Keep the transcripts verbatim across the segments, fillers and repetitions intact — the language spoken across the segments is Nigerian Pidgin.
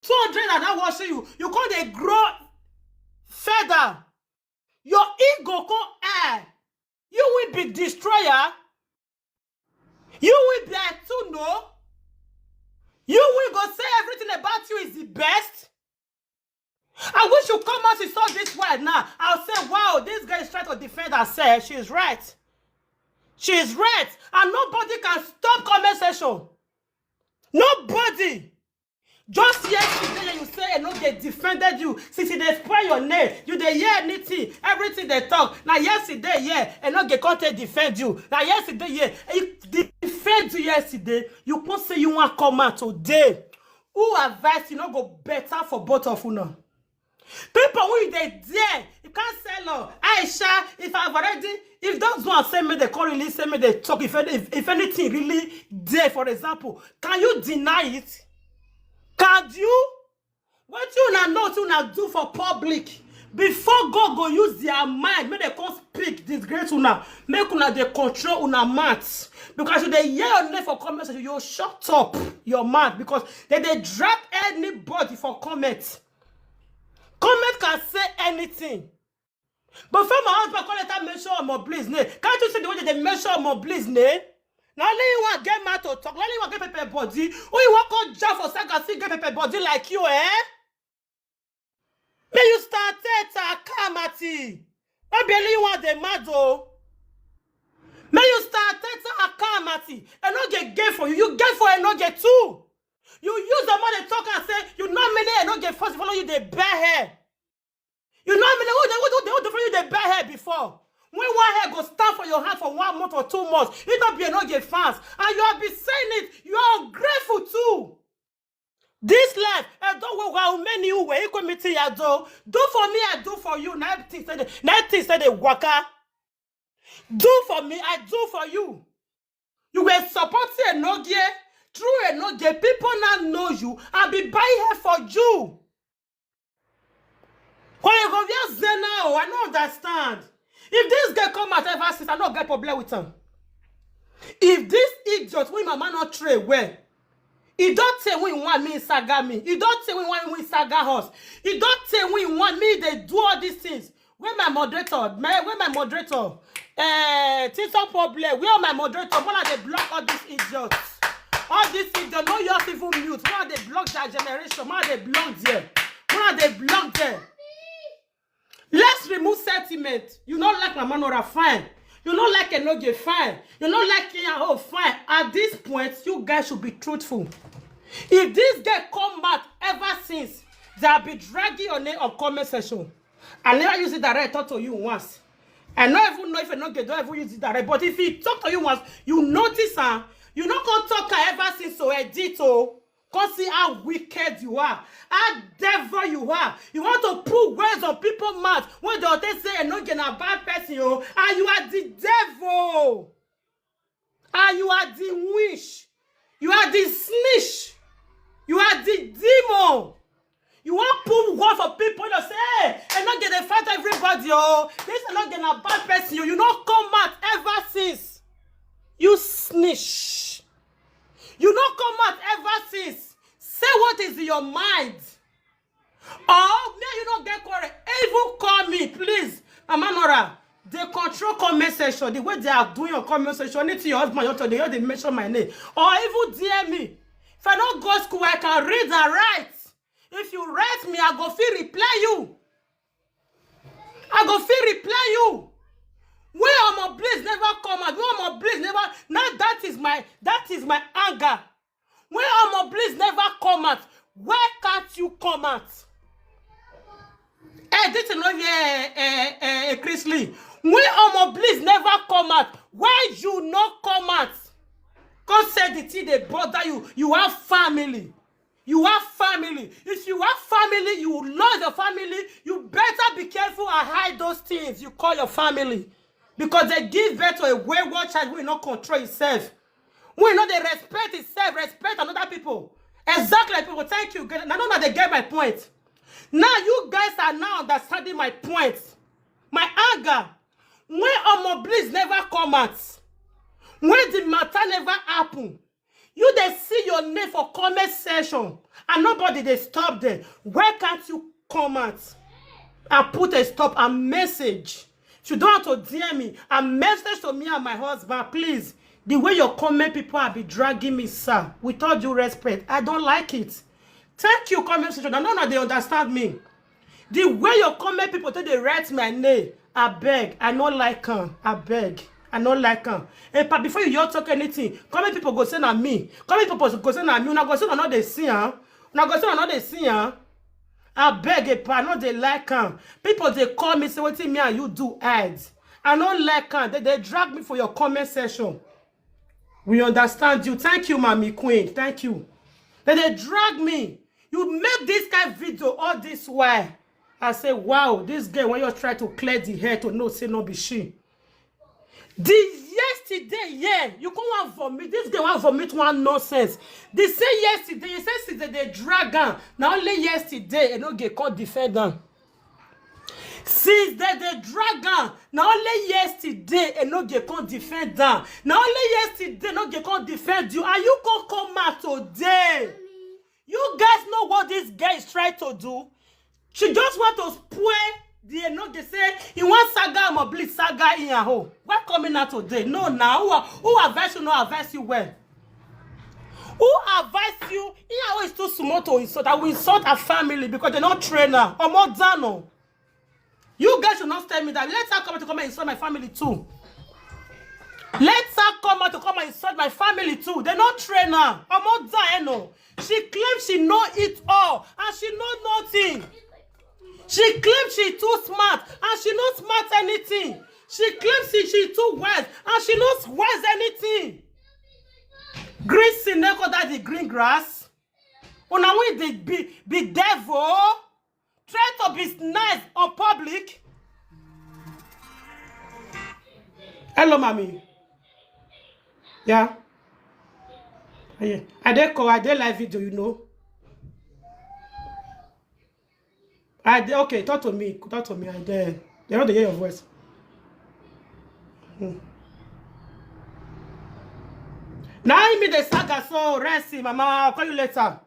two hundred are not watching you. You come dey grow feather. Your ego come high. You will be destroyer. You will be a tuno. You will go say everything about you is the best. I wish you come out and saw this word now. I'll say, wow, this girl is trying to defend herself. She's right. She's right. And nobody can stop comment section. Nobody. Just yesterday you say Enoge defended you. Since they spoil your name, you dey hear anything, everything they talk. Now yesterday, yeah, Enoge come take defend you. Now yesterday, yeah, he defend you yesterday. You come say you want come out today. Who advice you no go better for both of you now? People who dey there, you can't sell her. Aisha, if I've already, if those ones say me they call really say me they talk, if, any- if, if anything really there, for example, can you deny it? Can you? What you una know, what una do for public? Before God go use their mind, make they come speak disgrace una, make una dey control una mouth. Because you dey hear your name for comment section, you shut up your mouth because they dey drag anybody for comment. Comment can say anything. Before my husband call later mention Omo Bliss name. Can't you see the way they mention Omo Bliss name? Now only you want get mouth to talk. Now only you want get pepper body. Who you want call John for saga still get pepper body like you, eh? May you start it, Akamati. Not be only you want the mad though. May you start it, Akamati. Enoge get for you. You get for Enoge too. You use the money talk and say you know many Enoge first follow you they bear hair. You know many who they who they who they for you they bear hair before. When one hair go stand for your hand for one month or two months, it not be Enoge fans. And you have been saying it. You are ungrateful too. This life, I don't know how many who were equal meeting ya do. Do for me, I do for you. Now everything said, now everything said they waka. Do for me, I do for you. You were supporting Enoge, through Enoge, people now know you and be buying hair for you. Choreography Zena, oh, I don't understand. If this girl come out ever since, I don't get problem with him. If this idiot, when mama not tray well, he don't say we want me saga me. He don't say we want we saga horse. He don't say we want me. They do all these things. Where my moderator? My, where my moderator? Eh, TikTok problem. Where my moderator? When they block all these idiots? All these idiots, no yours even mute. When they block their generation, when they block them, when they block them. Let's remove sentiment. You not like Mama Nora, fine. You not like Enoge, fine. You not like Kenya, oh, fine. At this point, you guys should be truthful. If this girl come back ever since, they have been dragging your name on comment section. I never use it direct talk to you once. I don't even know if Enoge don't even use it direct. But if he talk to you once, you notice her. You not gonna talk her ever since, so edit, oh. Come see how wicked you are, how devil you are. You want to put words on people's mouth when they will say Enoge na bad person, oh, and you are the devil. And you are the witch. You are the snitch. You are the demon. You want put word for people, you know, say, hey, Enoge dey fight everybody, oh. This Enoge na bad person, oh. You not come out ever since. You snitch. You not come out ever since. Say what is in your mind. Oh, me, you not get quarrel. Even call me, please. Mama Nora, they control comment section. The way they are doing your comment section, anything your husband, your they, they mention my name. Or even D M me. If I don't go school, I can read and write. If you write me, I go feel reply you. I go feel reply you. When Omo Bliss never come out, when Omo Bliss never, now that is my, that is my anger. When Omo Bliss never come out, why can't you come out? Eh, this is not here, eh, eh, eh, Chris Lee. When Omo Bliss never come out, why you not come out? Come say the thing they bother you. You have family. You have family. If you have family, you love your family, you better be careful and hide those things you call your family. Because they give birth to a wayward child who will not control himself. Who will not they respect himself, respect another people. Exactly, people. Thank you. Now, now they get my point. Now you guys are now understanding my point. My anger. When Omo Bliss never come out, when the matter never happen, You dey see your name for comment section and nobody dey stop them. Why can't you come out and put a stop and message? If you don't want to D M me and message to me and my husband, please. The way your comment people have been dragging me, sir, with all due respect, I don't like it. Thank you, comment section. I know now they understand me. The way your comment people take dey write my name, I beg, I no like am. I beg, I no like am. Epa, before you all talk anything, comment people go say na me. Comment people go say na me. Una go say una no dey see am. Una go say una no dey see am. I beg, Epa, I no dey like am. People dey call me say wetin me and you do hide. I no like am. They dey drag me for your comment section. We understand you. Thank you, Mami Queen. Thank you. They dey drag me. You make this kind video all this while. I say, wow, this girl when you try to clear the hair to know say no be she. The yesterday, yeah, you come and vomit. This girl want vomit one nonsense. They say yesterday, you say since they dey drag am. Na only yesterday, e no get called defend am. Since they dey drag am, na only yesterday, e no get come defend am. Na only yesterday, no get come defend you. And you come come out today. You guys know what this guy is trying to do? She just want to spoil the Enoge say he want saga am or bleed saga in her home. Why coming out today? No, now who, who advise you, no advise you well? Who advise you? In her home is too small to insult. I will insult her family because they not train her. Omo Dano. You guys should not tell me that. Let her come out to come and insult my family too. Let her come out to come and insult my family too. They not train her. Omo Dano. She claims she know it all and she know nothing. She claims she too smart and she no smart anything. She claims she, she too wise and she no wise anything. Green snake under the green grass. Una win the be, be devil. Try to be nice on public. Hello, mommy. Yeah. Yeah. I dey call, I dey live video, you know. I dey, okay, talk to me, talk to me. I dey, they don't hear your voice. Hmm. Now I mean the saga, so rest, mama. I'll call you later.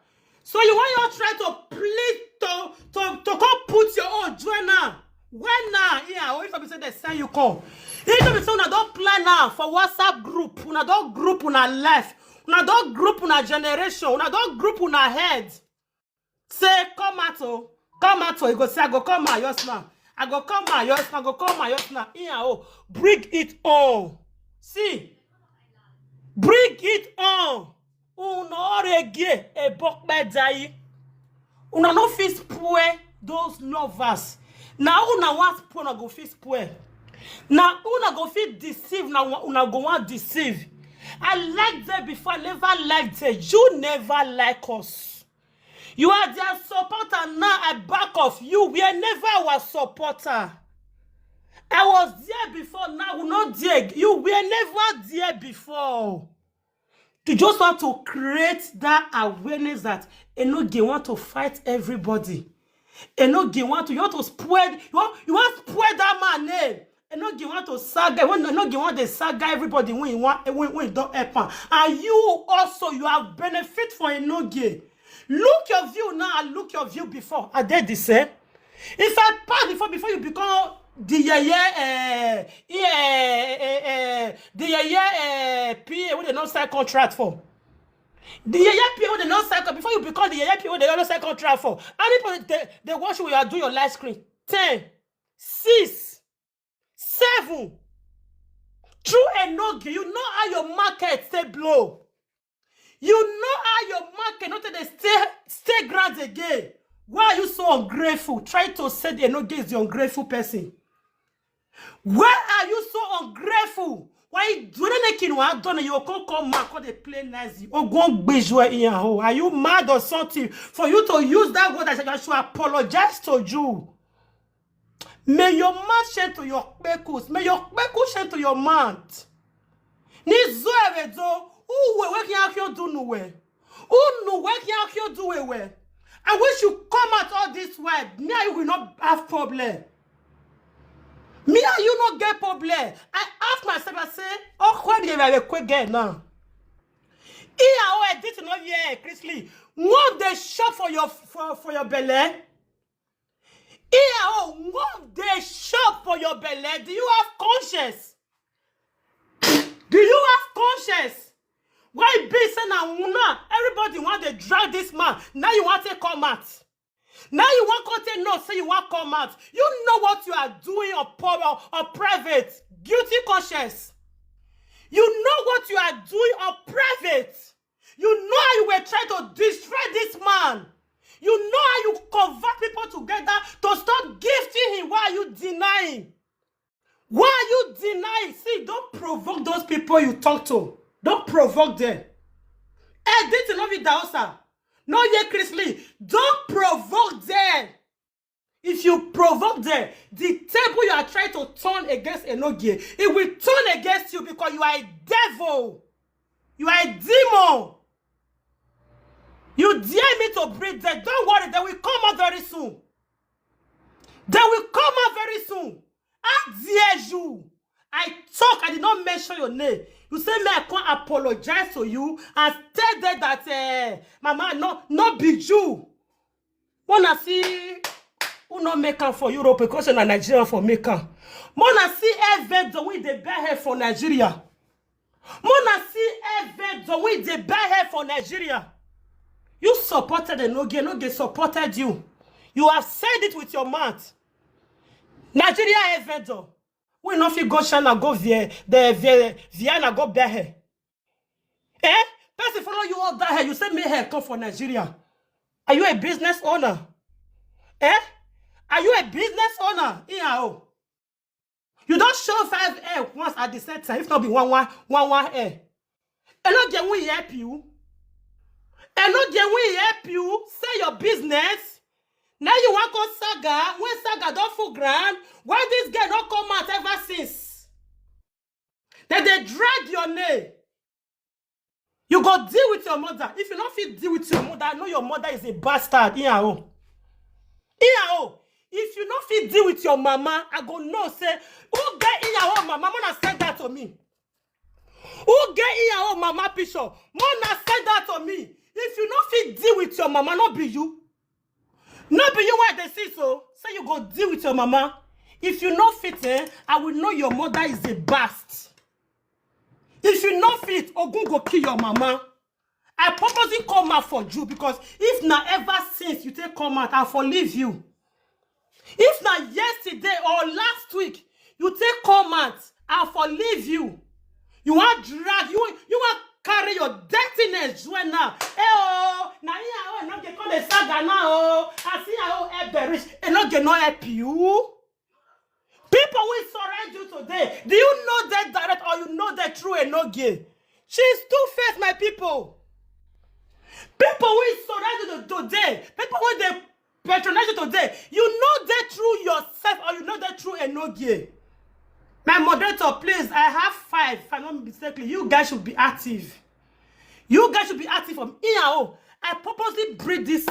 So you want your try to plead to to to come put your own join now. When now? Yeah, or if I be say they send you come. If I be say una don't plan now for WhatsApp group, una don't group una life, una don't group una generation, una don't group una head. Say come out oh, come out oh. You go say I go come out yours now. I go come out yours now. I go come out yours now. Yeah, oh, bring it on. See, bring it on. Una already a book by die. Una no fit spoil those lovers. Now una want spoil, una go fit spoil. Now una go fit deceive. Now una go want deceive. I like them before. I never liked them. You never like us. You are their supporter. Now I back off. You were never our supporter. I was there before. Now we not there. You were never there before. You just want to create that awareness that Enoge want to fight everybody. Enoge want to, you want to spread, you want, you want to spread that man name. Enoge want to saga, when Enoge want to saga everybody when you want, when, when you don't help am. And you also, you have benefit for Enoge. Look your view now and look your view before. Are they the same? If I pass before, before you become the yeye, eh, eh, eh, eh, the yeye, eh, P A, wey they no sign contract for. The yeye P A wey they no sign con-, before you become the yeye P A wey they no sign contract for. Anybody they, they watch you, you are doing your live screen. Ten, six, seven. True Enoge, you know how your market stay blow. You know how your market not they stay stay ground again. Why are you so ungrateful? Try to say the Enoge is the ungrateful person. Why are you so ungrateful? Why do you not know what done? You come come man, come they play nice. Oh, go on, bejwe in your hole. Are you mad or something? For you to use that word, I should apologize to you. May your mouth shame to your kpekus. May your kpekus shame to your mouth. Ni zo ere zo. Uwe we ki akyo do nuwe. Unu we ki akyo do ewe. I wish you come out all this while. Me and you will not have problem. Me and you not get problem. I ask myself, I say, oh, when you are a quick girl now. Iyawo edit no ye Chrisley. One dey shop for your for, for your belle. Iyawo, one dey shop for your belle. Do you have conscience? Do you have conscience? Why be say na una everybody want to drag this man? Now you want to come out. Now you want to no say you want come out. You know what you are doing or, or, or private. Guilty conscience. You know what you are doing or private. You know how you were trying to destroy this man. You know how you convert people together to stop gifting him. Why are you denying? Why are you denying? See, don't provoke those people you talk to. Don't provoke them. Edit no be dausa. No ye Chrisley. Don't provoke them. If you provoke them, the table you are trying to turn against Enogie, it will turn against you because you are a devil. You are a demon. You dare me to breathe them. Don't worry, they will come out very soon. They will come out very soon. How dare you? I talk, I did not mention your name. You say me I can't apologize to you and tell them that uh, mama no no be you. Wanna see who not make am for Europe because na Nigeria for make am. Wanna see every the way they bear her for Nigeria. Mona see every the way they bear her for Nigeria. You supported Enogie, Enogie supported you. You have said it with your mouth. Nigeria every door. We no fit go China go via the via Vienna go bear her. Eh? Person follow you all that hair. You say me hair come for Nigeria. Are you a business owner? Eh? Are you a business owner? Anyhow. You don't show five hair once at the same time. If not be one one one one hair. Enogie will help you. Enogie will help you. Say your business. Now you want call saga. When saga don't full ground, why this girl not come out ever since? Then they drag your name. You go deal with your mother. If you don't feel deal with your mother, I know your mother is a bastard. Iyawo. Iyawo. If you don't feel deal with your mama, I go no say, who get Iyawo mama? Mona send that to me. Who get Iyawo mama picture? Mona send that to me. If you don't feel deal with your mama, not be you. Not be you why they see so. Say you go deal with your mama. If you no fit, eh, I will know your mother is a bastard. If you no fit, Ogun go kill your mama. I purposely come out for you because if na ever since you take come out, I for leave you. If na yesterday or last week you take come out, I for leave you. You want drag, you you want carry your dirtiness join now. Eh oh, na here I no get call the saga now. Oh, I see how help the rich. E no get no help you. People will surround you today. Do you know that direct or you know that true Enogie? She's two faced, my people. People will surround you today. People will they patronize you today. You know that through yourself or you know that through Enogie. My moderator, please, I have five. If I not mistakenly, you guys should be active. You guys should be active from here. Oh, I purposely bring this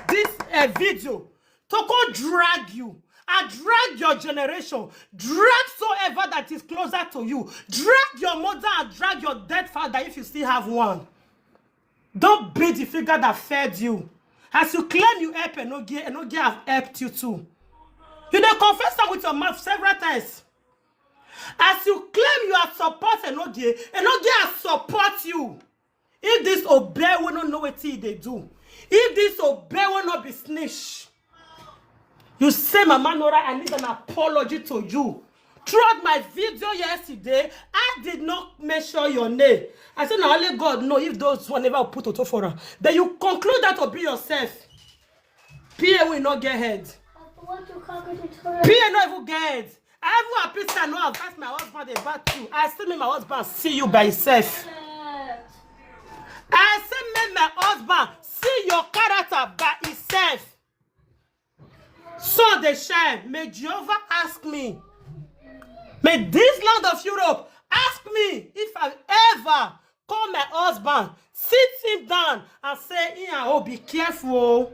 this uh, video to go drag you and drag your generation, drag so ever that is closer to you, drag your mother and drag your dead father if you still have one. Don't be the figure that fed you. As you claim you help Enogie, Enogie have helped you too. You dey confess am with your mouth several times. As you claim you are support Enogie, Enogie has support you. If this obey will not know what they do, if this obey will not be snitch, you say, Mama Nora, I need an apology to you. Throughout my video yesterday, I did not mention your name. I said, now only God know if those one never put auto for her. Then you conclude that to be yourself. P A will not get head. P A not even get head. I even appeal say I no advise my husband about you. I still make my husband see you by himself. I still make my husband see your character by himself. Sun dey shine. May Jehovah ask me. May this land of Europe ask me if I ever call my husband, sit him down and say, Ian, oh, be careful.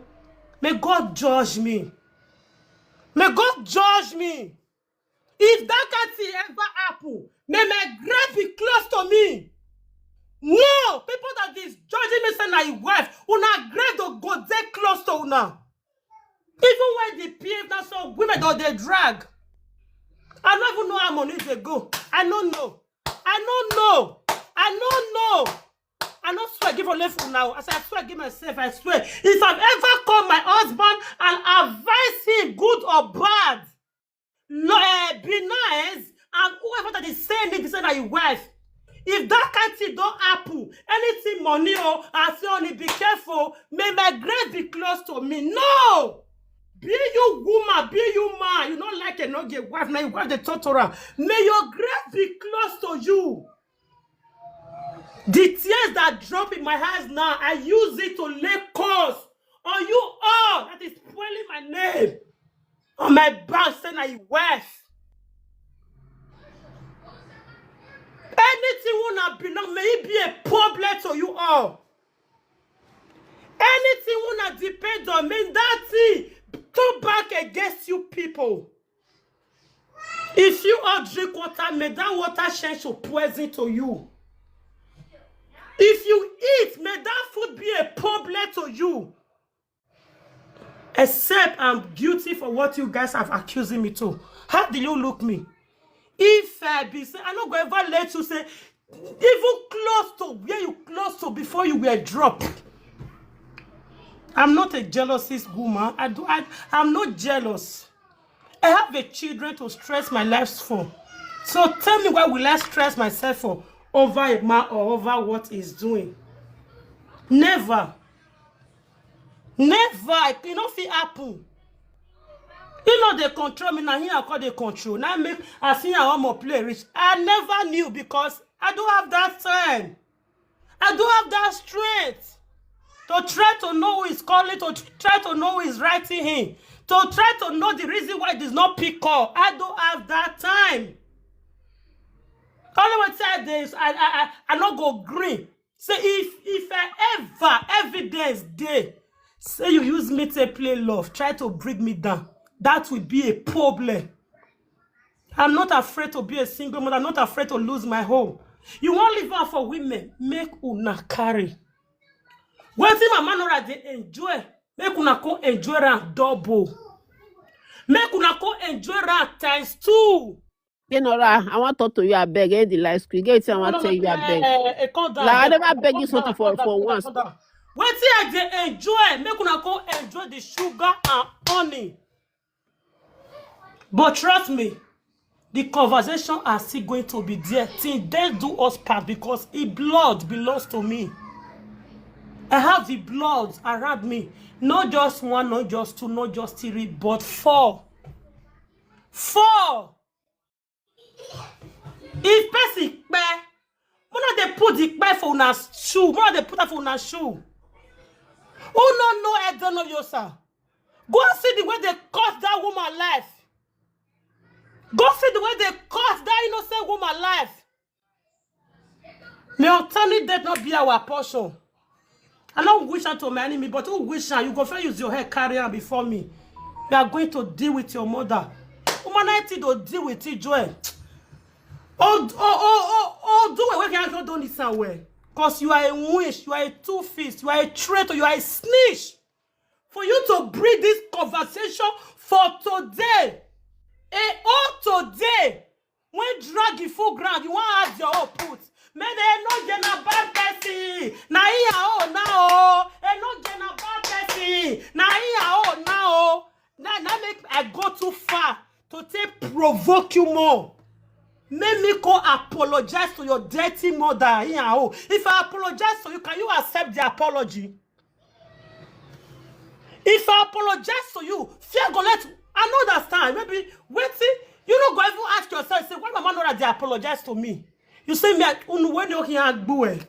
May God judge me. May God judge me. If that kind thing ever happen, may my grave be close to me. No, people that is judging me say na him wife, una grade to go dey close to una. Even when the P F na some women don dey drag. I no even know how money dey go. I no know. I no know. I no know. I no swear give only for now. As I swear give myself, I swear. If I've ever called my husband and advise him good or bad, no, eh, be nice. And whoever that is saying it, say na him wife. If that kind thing don happen, anything money o, I say only be careful. May my grave be close to me. No! Be you woman, be you man. You no like a no get wife. Now you wife the torturer. May your grave be close to you. The tears that drop in my eyes now, I use it to lay curse on you all that is spoiling my name. On my back, say na him wife. Anything una be now, may it be a problem to you all. Anything una depend on, may that thing turn back against you people. If you all drink water, may that water change to poison to you. If you eat, may that food be a problem to you. Except I'm guilty for what you guys have accusing me to. How do you look me? If I be say, I no go ever let you say, even close to where you close to before you were dropped. I'm not a jealous woman. I do. I, I'm not jealous. I have a children to stress my life for. So tell me, why will I stress myself for over a man or over what he's doing? Never. Never. E no fit happen. He no dey control me. Now he I call the control. Now make I see how I'm play rich. I never knew because I don't have that time. I don't have that strength to try to know who is calling, to try to know who is writing him, to try to know the reason why it is not pick up. I don't have that time. All I want to say is I I I, I no go green. Say if if I ever evidence day, say you use me to play love, try to bring me down. That will be a problem. I'm not afraid to be a single mother. I'm not afraid to lose my home. You won't leave out for women. Make una carry. Wetin Mama Nora dey enjoy, make una come enjoy am double. Make una come enjoy am times two. Kenora, I wan talk to you abeg. Get the light screen. Get wetin I wan tell you abeg. Eh, eh, calm down. Like, I Abeg, never beg calm you down, something for calm down, for calm down, once. calm down. Wetin I dey enjoy, make una come enjoy the sugar and honey. But trust me, the conversation are still going to be there till death do us part because e blood belongs to me. I have the blood around me. Not just one, not just two, not just three, but four. Four. If person kpe, una dey put the kpe for una shoe, una dey put am for una shoe. Who no know Edono Yosa? Go and see the way they cut that woman life. Go see the way they cut that innocent woman life. May untimely death not be our portion. I don't wish am to my enemy, but who wish am, you go first use your head carry am before me. You are going to deal with your mother. Humanity to deal with it, Joel. Oh, oh, oh, oh, oh, do away with your don't listen well. Because you are a witch, you are a two-faced, you are a traitor, you are a snitch. For you to bring this conversation for today, a all today, when drag you full ground, you want add your own put. Make dem no get na bad person. Na iya oh na oh. E no get na bad person. Na iya oh na oh. Na na make I go too far to take provoke you more. Make me go apologize to your dirty mother. Iya oh. If I apologize to you, can you accept the apology? If I apologize to you, fear go let I no understand. Maybe wetin you no go even ask yourself, say, why Mama Nora dey apologize to me? You say me, I- unu wey no hear agbo eh.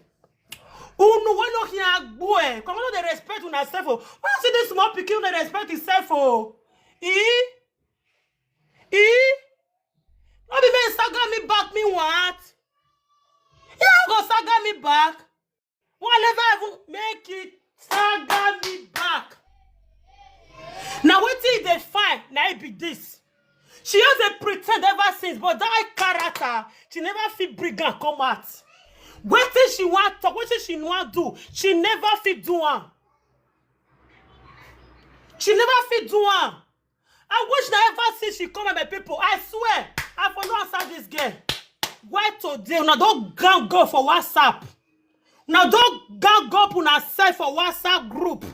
Unu wey no hear agbo eh. Come on, dey respect una self oh. When you see this small pikin, dey respect himself oh. E, e, no be me saga me back me what? Yeah, go saga me back. Whatever even make it saga me back. Now wetin e dey find na e be this. She just dey pretend ever since, but that character, she never fit bring am come out. Wetin she wan talk, wetin she wan do, she never fit do am. She never fit do am. I wish na ever since she come, my people. I swear, I for no answer this girl. Why today? Una don gang go for WhatsApp. Una don gang up una sef for WhatsApp group.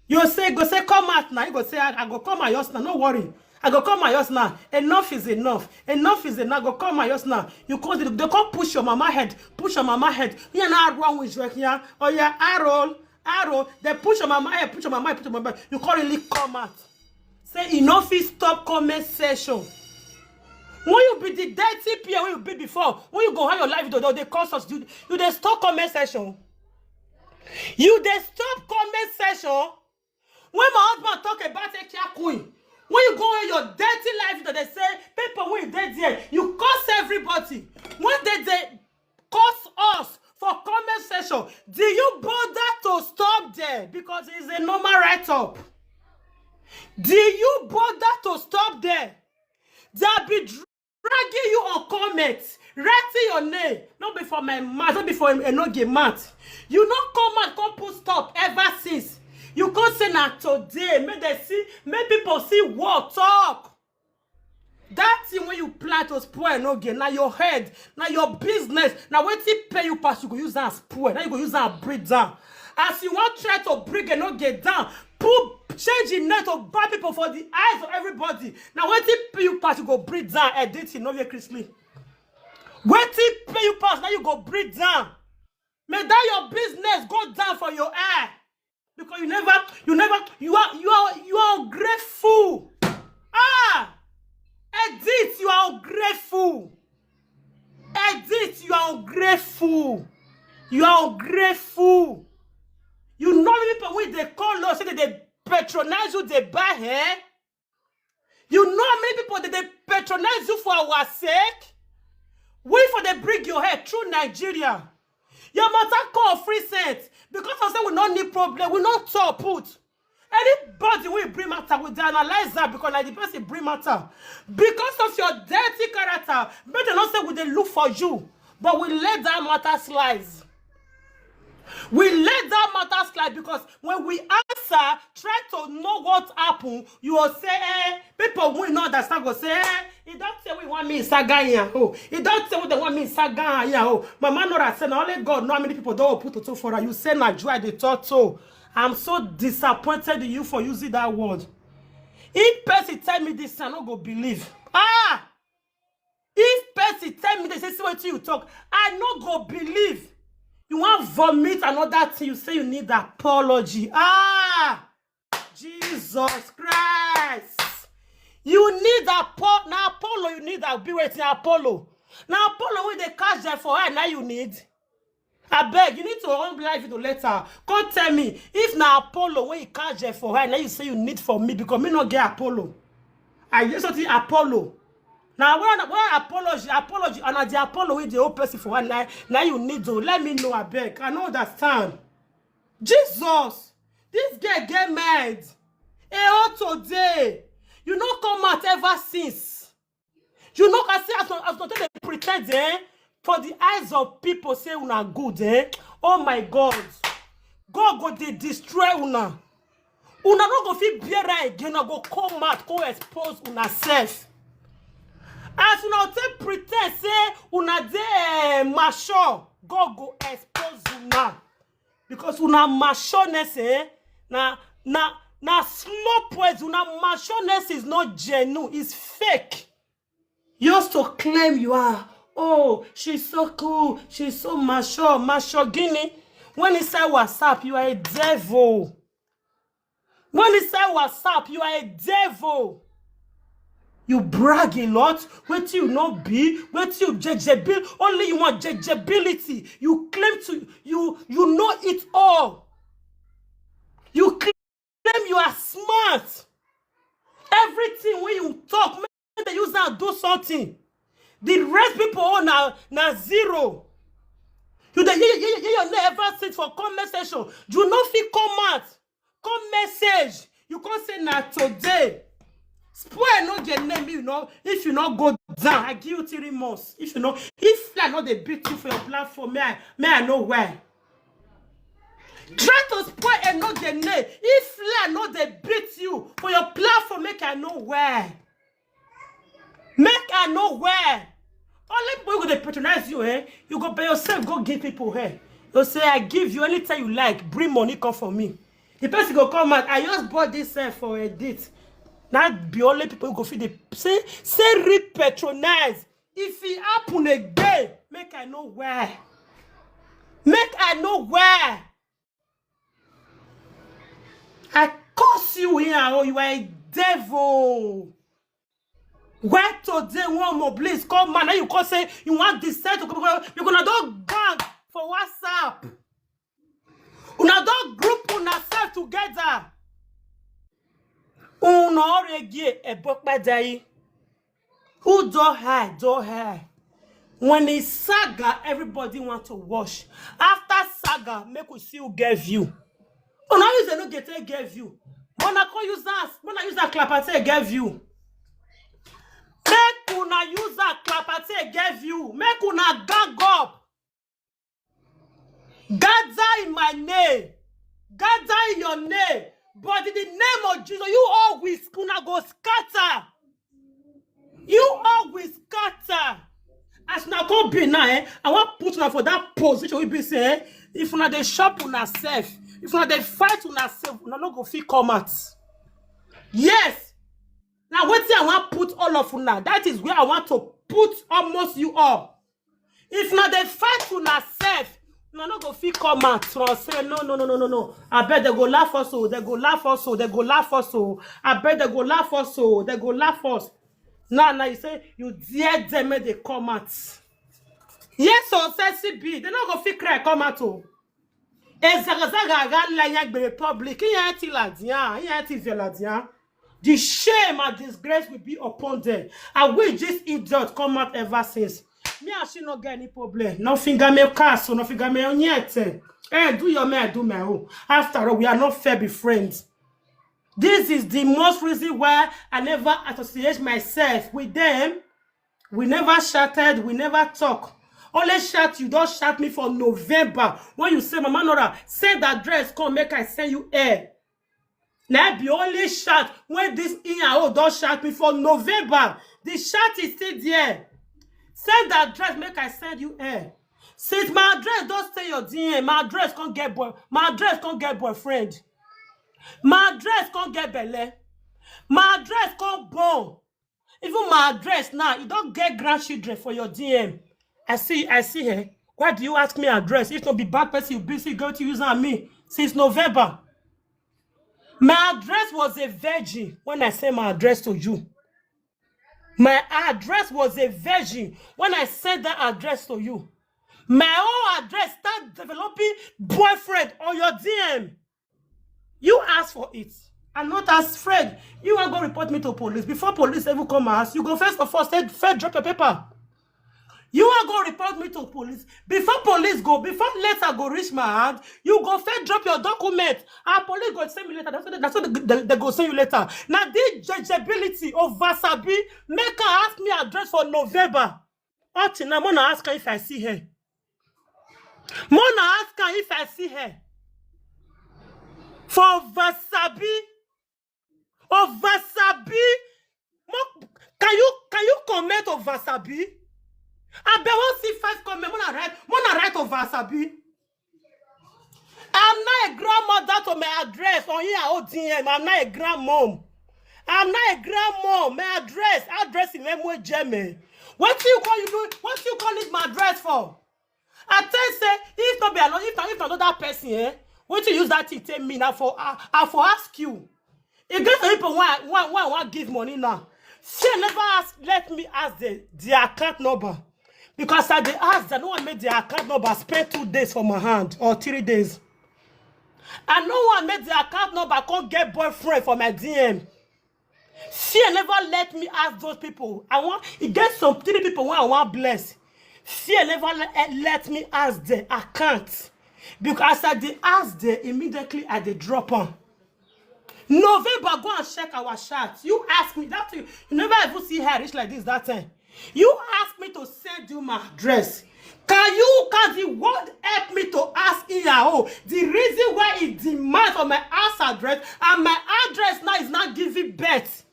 You say, go say, come out now. You go say, I, I go come out yours now. No worry. I go come out yours now. Enough is enough. Enough is enough. Go come out yours now. You call the, they come push your mama head. Push your mama head. Yeah, now I run with you here. Oh yeah, I roll. I roll. They push your mama head. Push your mama head. Push your mama head. You can't really come out. Say you no fit stop comment section. When you be the dirty P A when you be before, when you go on your live video, they cause us. You, you dey stop comment section. You dey stop comment section. When my husband talk about a care queen, when you go on your dirty live video, they say people when they there, you curse everybody. When they they curse us for comment section, do you bother to stop there? Because it's a normal write up. Do you bother to stop there? They be dragging you on comment, writing your name, not be for my mouth, not be for a no game mouth. You no come out, come put stop ever since. You come say na today, make they see, make people see what talk. That thing when you plan to spoil no gain, now your head, now your business, now wetin pay you pass, you go use that spoil, now you go use that break down. As you want try to bring a no get down, put change in net to bad people for the eyes of everybody. Now wetin pay you pass, you go break down, editing, no get Christmas. Wetin pay you pass, now you go break down. May that your business go down for your eye. Because you never, you never, you are, you are, you are ungrateful. Ah, Edith, you are ungrateful. Edith, you are ungrateful. You are ungrateful. You know people when they call us, say they patronize you, they buy hair. You know many people that they patronize you for our sake. We for they bring your head through Nigeria. Your matter call free cent because of say we no need problem. We no talk put. Anybody we bring matter, we dey analyze that because like the person bring matter. Because of your dirty character, make dem not say we dey look for you, but we let that matter slide. We let that matter slide because when we answer, try to know what happened, you will say, eh, people we no understand go say, eh, he don't say we want me saga here. Oh, he don't say we don't want me saga here. Oh, Mama Nora said, only God know how many people don't put to for her. You say na joy the thought so. I'm so disappointed in you for using that word. If person tell me this, I no go believe. Ah! If person tell me they say see what you talk, I no go believe. You want vomit another thing, you say you need apology. Ah! Jesus Christ. You need Apollo. Now Apollo, you need a be waiting Apollo. Now Apollo when they catch them for her, now you need. I beg, you need to own life to later. Come tell me if now Apollo when you catch them for her, now you say you need for me because me not get Apollo. I just want the Apollo. Now when when apology, apology, and the Apollo with the old person for her, now, now you need to let me know. I beg, I no understand. Jesus, this girl get mad. Eh, oh, today you no come out ever since. You know, I say as as not they pretend, eh, for the eyes of people say una good, eh. Oh my God, God go they destroy una. Una no go fit bear am again. Una go come out, go expose una self. As una take pretend say una dey, eh, mature, God go expose una. Because una matureness, eh, na na na slow poison. Una matureness is not genuine, it's fake. You used to claim you are, oh, she's so cool, she's so mature, mature guinea. When inside WhatsApp, you are a devil. When inside WhatsApp, you are a devil. You brag a lot. Wait till you not be. Wait till you jejebil. Only you want jejebility. You claim to you you know it all. You claim you are smart. Everything when you talk, make they use and do something. The rest people own na na zero. You dey you, you, you, you never sit for comment section. You no fit come out. Come message. You come say na today. Spoil no get name you know if you no go Zan, I give you three months. If you know, if I know they beat you for your platform, may I, may I know why? Try to spoil another name. If I know they beat you for your platform, make I know why. Make I know where. Only people who dey patronize you, eh? You go by yourself, go give people, eh? You say, "I give you anything you like, bring money come for me." The person go come out, "I just bought this, eh, for a date." Not be only people who go feed the say, say repatronize. If it happen again, make I know where. Make I know where. I curse you here, oh, you are a devil. Where today one more please come man, now you come say you want decide to go because you gonna don gang for WhatsApp. Una don group una self together. Una already a book by day. Who do high, do high. When it's saga, everybody want to wash. After saga, make we see who get view. Una use no get get view. Una come use that, una use that clap and say get view. Make una use that clap and say get view. Make una gang up. Gather in my name. Gather in your name. But in the name of Jesus, you always una go scatter. You always scatter. As una come be now, eh, I want put una for that position we be say, eh, if una dey shop una self, if una dey fight una self, una no go fit come out. Yes. Now wetin I want put all of una. That is where I want to put almost you all. If una dey fight una self, una no go fit come out from say no, no, no, no, no, no. I bet they go laugh us, oh, they go laugh us, oh, they go laugh us, oh. I bet they go laugh us, oh, they go laugh us. Now, now you say you dare them make they come out. Yes, so sexy be. They no go fit cry come out, oh. Ezagazaga aga la ya gbere public. Iya ti la dia, iya ti vela dia. The shame and disgrace will be upon them. I wish this idiot come out ever since. Me and she no get any problem. No finger me cast, so no finger me on yet. Eh, do your man, I do my own. After all, we are not fair be friends. This is the most reason why I never associate myself with them. We never chatted, we never talk. Only chat you don't chat me for November. When you say, "Mama Nora, send address, come make I send you air." Now be only chat when this in and out don't chat me for November. The chat is still there. Send the address, make I send you air. Since my address don't stay your D M, my address can't get boy, my address can't get boyfriend. My address can't get belle. My address can't born. Even my address now, you don't get grandchildren for your D M. I see, I see her. Why do you ask me address? If not be bad person, you busy go to use on me since November. My address was a virgin when I sent my address to you. My address was a virgin when I sent that address to you. My own address start developing boyfriend on your D M. You ask for it. I'm not as friend. You are going to report me to police. Before police ever come ask, you go first of all say, "First drop your paper." You are going to report me to police. Before police go, before letter go reach my hand, you go first drop your document. And police go send me letter. That's what, they, that's what they, they, they go send you letter. Now, this judgeability of Vasabi, make her ask me address for November. Up till now, Mona ask her if I see her. Mona ask her if I see her. For Vasabi. Of Vasabi. Mo- Can you, can you comment of Vasabi? I bet one see five comment. Mona write, Mona write of Vasabi. I'm not a grandmother to my address on here. Oh, D M. I'm not a grandmom. I'm not a grandmom. My address, address in M O J M. What do you call you do? What do you call it my address for? I tell you, say, if not be another, if not, if not another person, eh? What you use that thing tell me now for? I, I for ask you. It gets some people why, why, why, why give money now? Fear never ask, let me ask the, the account number. Because I dey ask, I no want make the account number spend two days for my hand or three days. I no want make the account number come get boyfriend for my D M. Fear never let me ask those people. I want, it get some three people when I want bless. Fear never let, eh, let me ask them. I can't. Because as I dey ask them, immediately I dey drop on. November, go and check our chat. You ask me that thing. You never even see her reach like this that time. You ask me to send you my address. Can you, can the world help me to ask Iyawo the reason why he demand for my house address, and my address now is not giving birth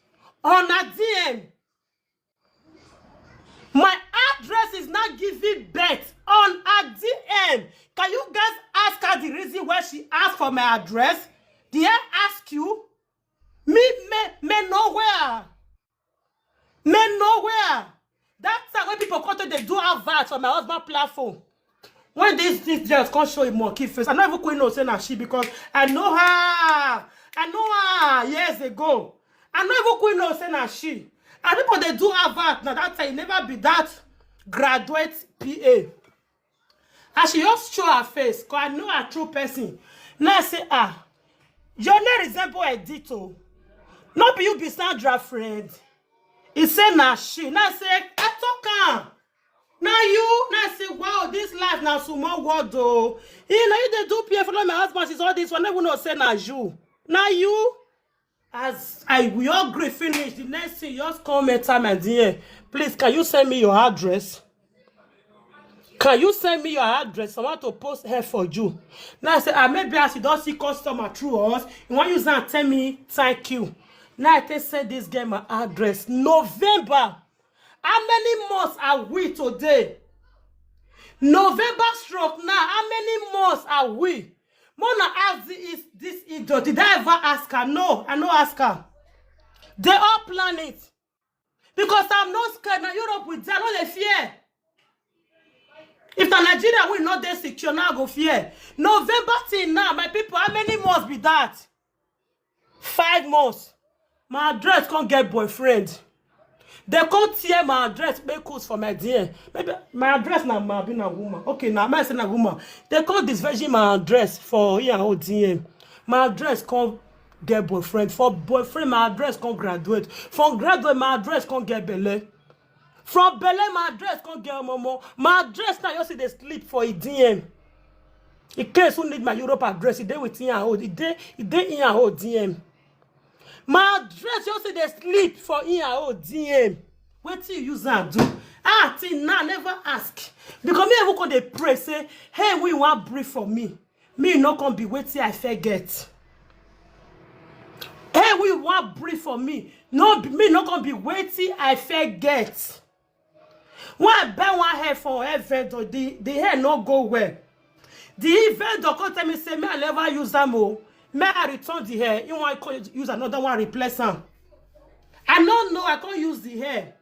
on a D M? My address is not giving birth on a D M. Can you guys ask her the reason why she asked for my address? Did I ask you? Me, me, me nowhere. Me nowhere. That's why when people come to, they do advert on my husband platform. When this, this girl come show him monkey face, I no even quite know say na she, because I know her. I know her years ago. I no even quite know say na she. And people, they do advert now. That time, never be that graduate P A. As she just show her face, 'cause I know her true person. Now I say, "Ah, your name resemble Edith o. No be you be Sandra friend?" He say, "Na she." Now I say, "I talk am. Na you." Now I say, "Wow, this life na small world o." You know, you dey do P A follow my husband since all this one. Never know say na you. Na you. As I, we all gree finish, the next thing, just come enter my D M. "Please, can you send me your address? Can you send me your address? I want to post here for you." Now I say, "Ah, maybe as you don't see customer through us, you want use and tell me thank you." Now I take send this girl my address. November. How many months are we today? November stroke now. How many months are we? Mona ask this, this idiot. Did I ever ask her? No, I no ask her. They all plan it. Because I'm not scared. Now Europe with them, I no dey fear. If na Nigeria, we not dey secure, now I go fear. November till now, my people, how many months be that? Five months. My address can't get boyfriend. They can't tear my address, make calls for my D M. Maybe my address now might be na woman. Okay, now I say na woman. They can't disvirgin my address for here or D M. My address can't get boyfriend. For boyfriend, my address can't graduate. From graduate, my address can't get belle. From belle, my address can't get momo. My address now, you see, they sleep for a D M. In case who need my Europe address, e dey with in her own, e dey, e dey in her own D M. My address, you see, they sleep for in her own D M. Wetin you use am do? Ah, till now, never ask. Because me, even come dey pray, say, "Hey, we want brief for me." Me no come be wetin I forget. Hey, we want brief for me. No, me no come be wetin I forget. When I buy one hair for hair vendor, the, the hair no go well. The vendor come tell me say, "Me, I never use am o. Me, I return the hair. You want to use another one, replace am." I no know, I can't use the hair.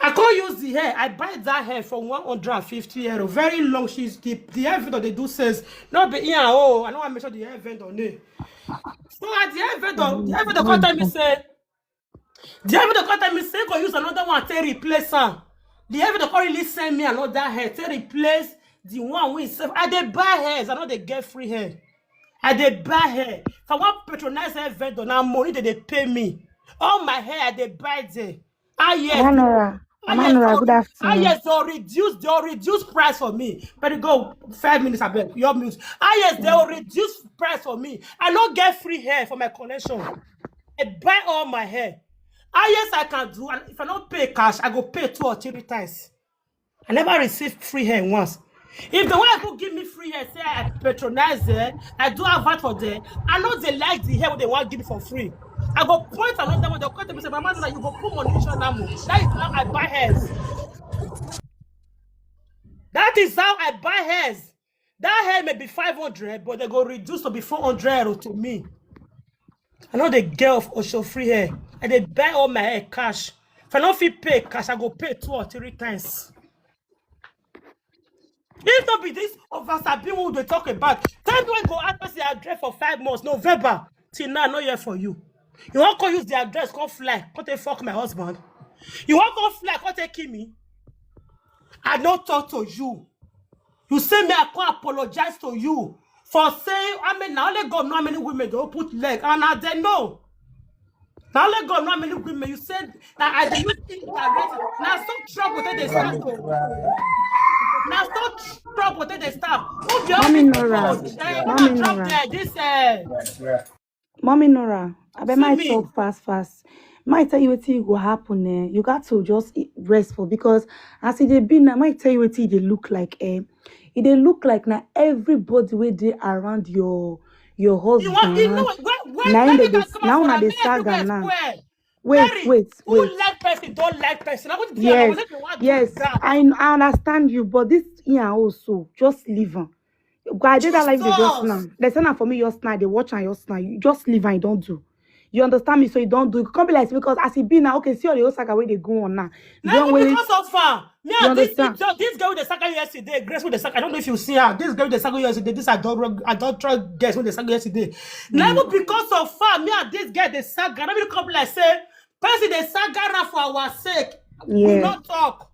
I can't use the hair. I buy that hair for one hundred and fifty euro. Very long. She's the, the hair vendor they do says, "No be here, oh, I don't want to make sure the hair vendor name." So at the hair vendor, the hair vendor come tell me say, the hair vendor come tell me say, "Go use another one to replace her." The hair vendor come really send me another hair to replace the one we save. I dey buy hairs. I know they get free hair. I dey buy hair. If I want patronize hair vendor, now money that they pay me. All my hair, I dey buy there. Ah, yes. Mama Nora. Ah, Mama yes, Nora, they'll good re-, ah, afternoon. Yes, they'll reduce, they'll reduce price for me. But go five minutes, I beg. Your mute. Ah, yes, they'll reduce price for me. I don't get free hair for my collection. I buy all my hair. Ah, yes, I can do. And if I don't pay cash, I go pay two or three times. I never received free hair once. If the one who give me free hair say I patronize her, I do advert for them, I know they like the hair, what they want give me for free. I go point another one, they'll come to me say, "Mama, now you go put money in your name. That is how I buy hairs." That is how I buy hairs. That hair may be five hundred, but they go reduce to be four hundred euro to me. I know the girl of Osho free hair. And they buy all my hair cash. If I don't feel pay cash, I go pay two or three times. If not be this over Sabi who they talk about, tell me when go ask me the address for five months, November, till now, not here for you. You want to use the address, come fly, come take fuck my husband. You want to fly, come take kill me. I don't talk to you. You say me, I can't apologize to you for saying, I mean, now only God know how many women they put leg, and I they know. Now only God know how many women you said that I did not think that. Now stop trouble till they stop. Now stop trouble till they stop. Who be all Mommy these Nora. People? Eh, Mommy Nora. This, eh, Mommy Nora, I bet my talk fast, fast. Might tell you wetin go happen, eh? You got to just e- rest for, because as e dey be now, might tell you wetin e dey look like, eh? E dey look like na everybody wey dey around your your You want you know husband. where where Na im where dey you dey guys s- come na out una from? dey Make saga everywhere now. Square. Wait, Very. wait, Who wait. like person don't like person. I want to tell you, Yes, what do you want to yes. do that? I I understand you, but this Ian also just leave am. I did that live video just now. Jesus. They send am for me just now. They watch and just now. You just leave and you don't do. You understand me? So you don't do. It can't be like, because as e be now, okay, see all the Osaka where they go on now. You Now don't even wait. Because of far. Me You and this understand? Idiot, this girl with the Saga yesterday, Grace with the Saga. I don't know if you see her. This girl with the Saga yesterday, this adult adult girls with the Saga yesterday. Now Mm. even because of far, me and this girl the Saga. Now we come like say, person the Saga na for our sake. We Yeah, not talk.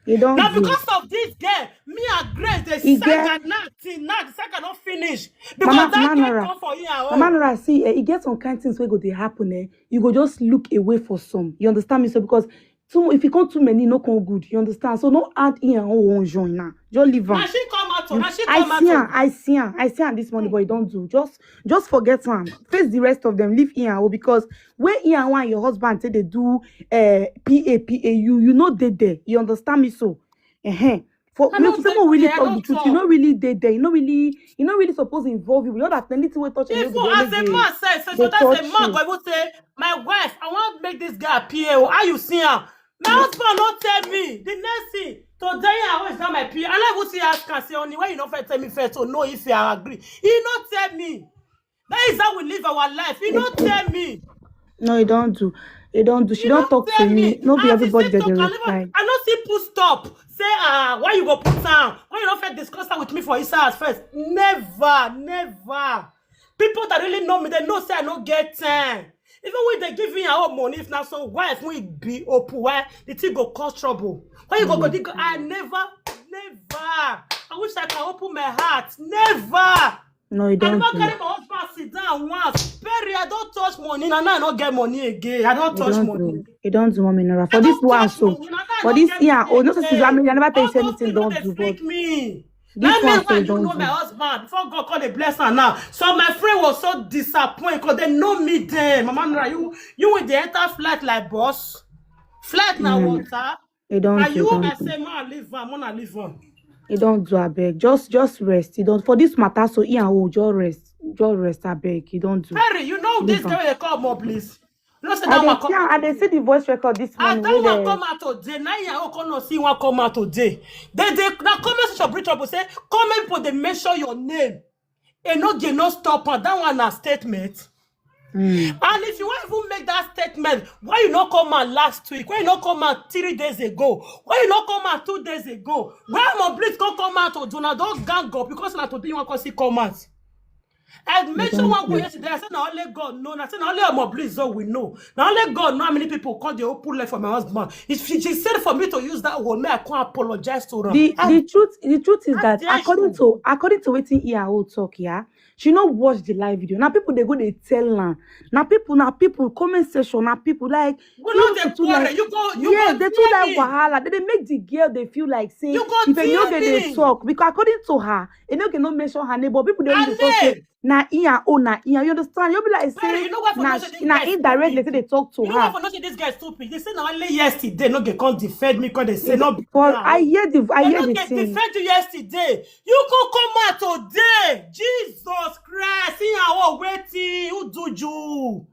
you don't Now do. Because of this girl, me and Grace the E get Saga now till now the Saga not finish because Mama that girl Manora. come for here. Mama Oh, Nora, see, eh, e get some kind things wey go dey happen, eh? You go just look away for some. You understand me? So because too, if you come too many, no come good. You understand? So no add in and own join now. Just leave now am. She come out. Oh, You, Now she I come out. see Oh, am, I see am, I see am this morning, but you don't do. Just, just forget am. Face the rest of them. Leave Ian, oh, because where Ian and your husband say they do, uh, P A P A U, you know they there. You understand me? So, uh-huh. For I me, don't to dey say more really there. I talk the don't truth, you know talk. Really they there. You know really, you know really suppose involve you. You know that anything we touch, you know Even they as always a they man says, so they that's a touch man you. go even say, my wife, I want to make this guy P A. Oh, how you see him? My husband not tell me. The next thing, today I always got my P A. I never see ask and say, only when you don't first tell me first to know if you agree. He not tell me. That is how we live our life. He not tell me. No, you don't do. You don't do. She He don't not talk to tell me. me. No be And he everybody still that they talk. I never, reply. I not see put stop. Say, ah, why you go put down? Why you not first discuss that with me for his house first? Never, never. People that really know me, they know say I no get time. Even when they give me our money, if not some wife will be open, why the thing go cause trouble? Why you go go? Dig- I never, never. I wish I can open my heart. Never. No, you I don't never do. Carry my husband sit down once. Perry, I don't touch money. Now, now I don't get money again. I don't You touch don't money. Do. You don't do, mommy Nora. I For this don't one, touch so money. Now, now I for don't this get year, money oh, no, since you again. I never tell you All those anything. Things no Don't dey do, freak but me. This Now me one, so when you you know don't my do. Husband before God call the bless her now. So my friend was so disappointed because they know me then. Mama Nora, you you will dey enter flight like boss. Flight na Mm, water. you don't And do, you don't I do. Say man leave am, man leave am. You don't do, I beg. Just, just rest. You don't for this matter. So Ian, oh, just rest, just rest, I beg. You don't do. Perry, you know this Leave am. Girl they call more, please. You know say I that dey one see, come am- I out dey see today. The voice record this And morning. that Where one they come out today. Now you come not see one come out today. They they now comment section bring trouble say comment people they mention your name. And no they no stop on that one a statement. Mm. And if you want even make that statement, why you not come out last week? Why you not come out three days ago? Why you not come out two days ago? Why my please come come out to do now? Don't gang up because na today you want to see come out. I You mentioned don't one go do. Yesterday. I said, "Na only God know." And I said, "Na only my please all we know. Na only God know how many people come dey open life for my husband." If she, she said for me to use that word, may I come apologize to her. The How the truth the truth is how that dare according you? To according to wetin Ian O talk, yeah, she no watch the live video. Now people they go they tell her. Now people now people comment section. Now people like We you know know they to too like quarrel. You go you yeah, go they too deal like me. Wahala. They, they make the girl they feel like say You go if they no deal get they me. Talk because according to her, they no get no mention her name, but people they Her only dey talk say name. Na Ian O, na Ian. You understand? You be like Perry, say you know what for na not say this na guy is indirectly stupid. They talk to You know what her. For not say this guy is stupid. They say now only yesterday no get come defend me because they say no be But now. I hear the I They hear no the get thing. Defend you yesterday. You go come out today. Jesus Christ, see how wetin who do you?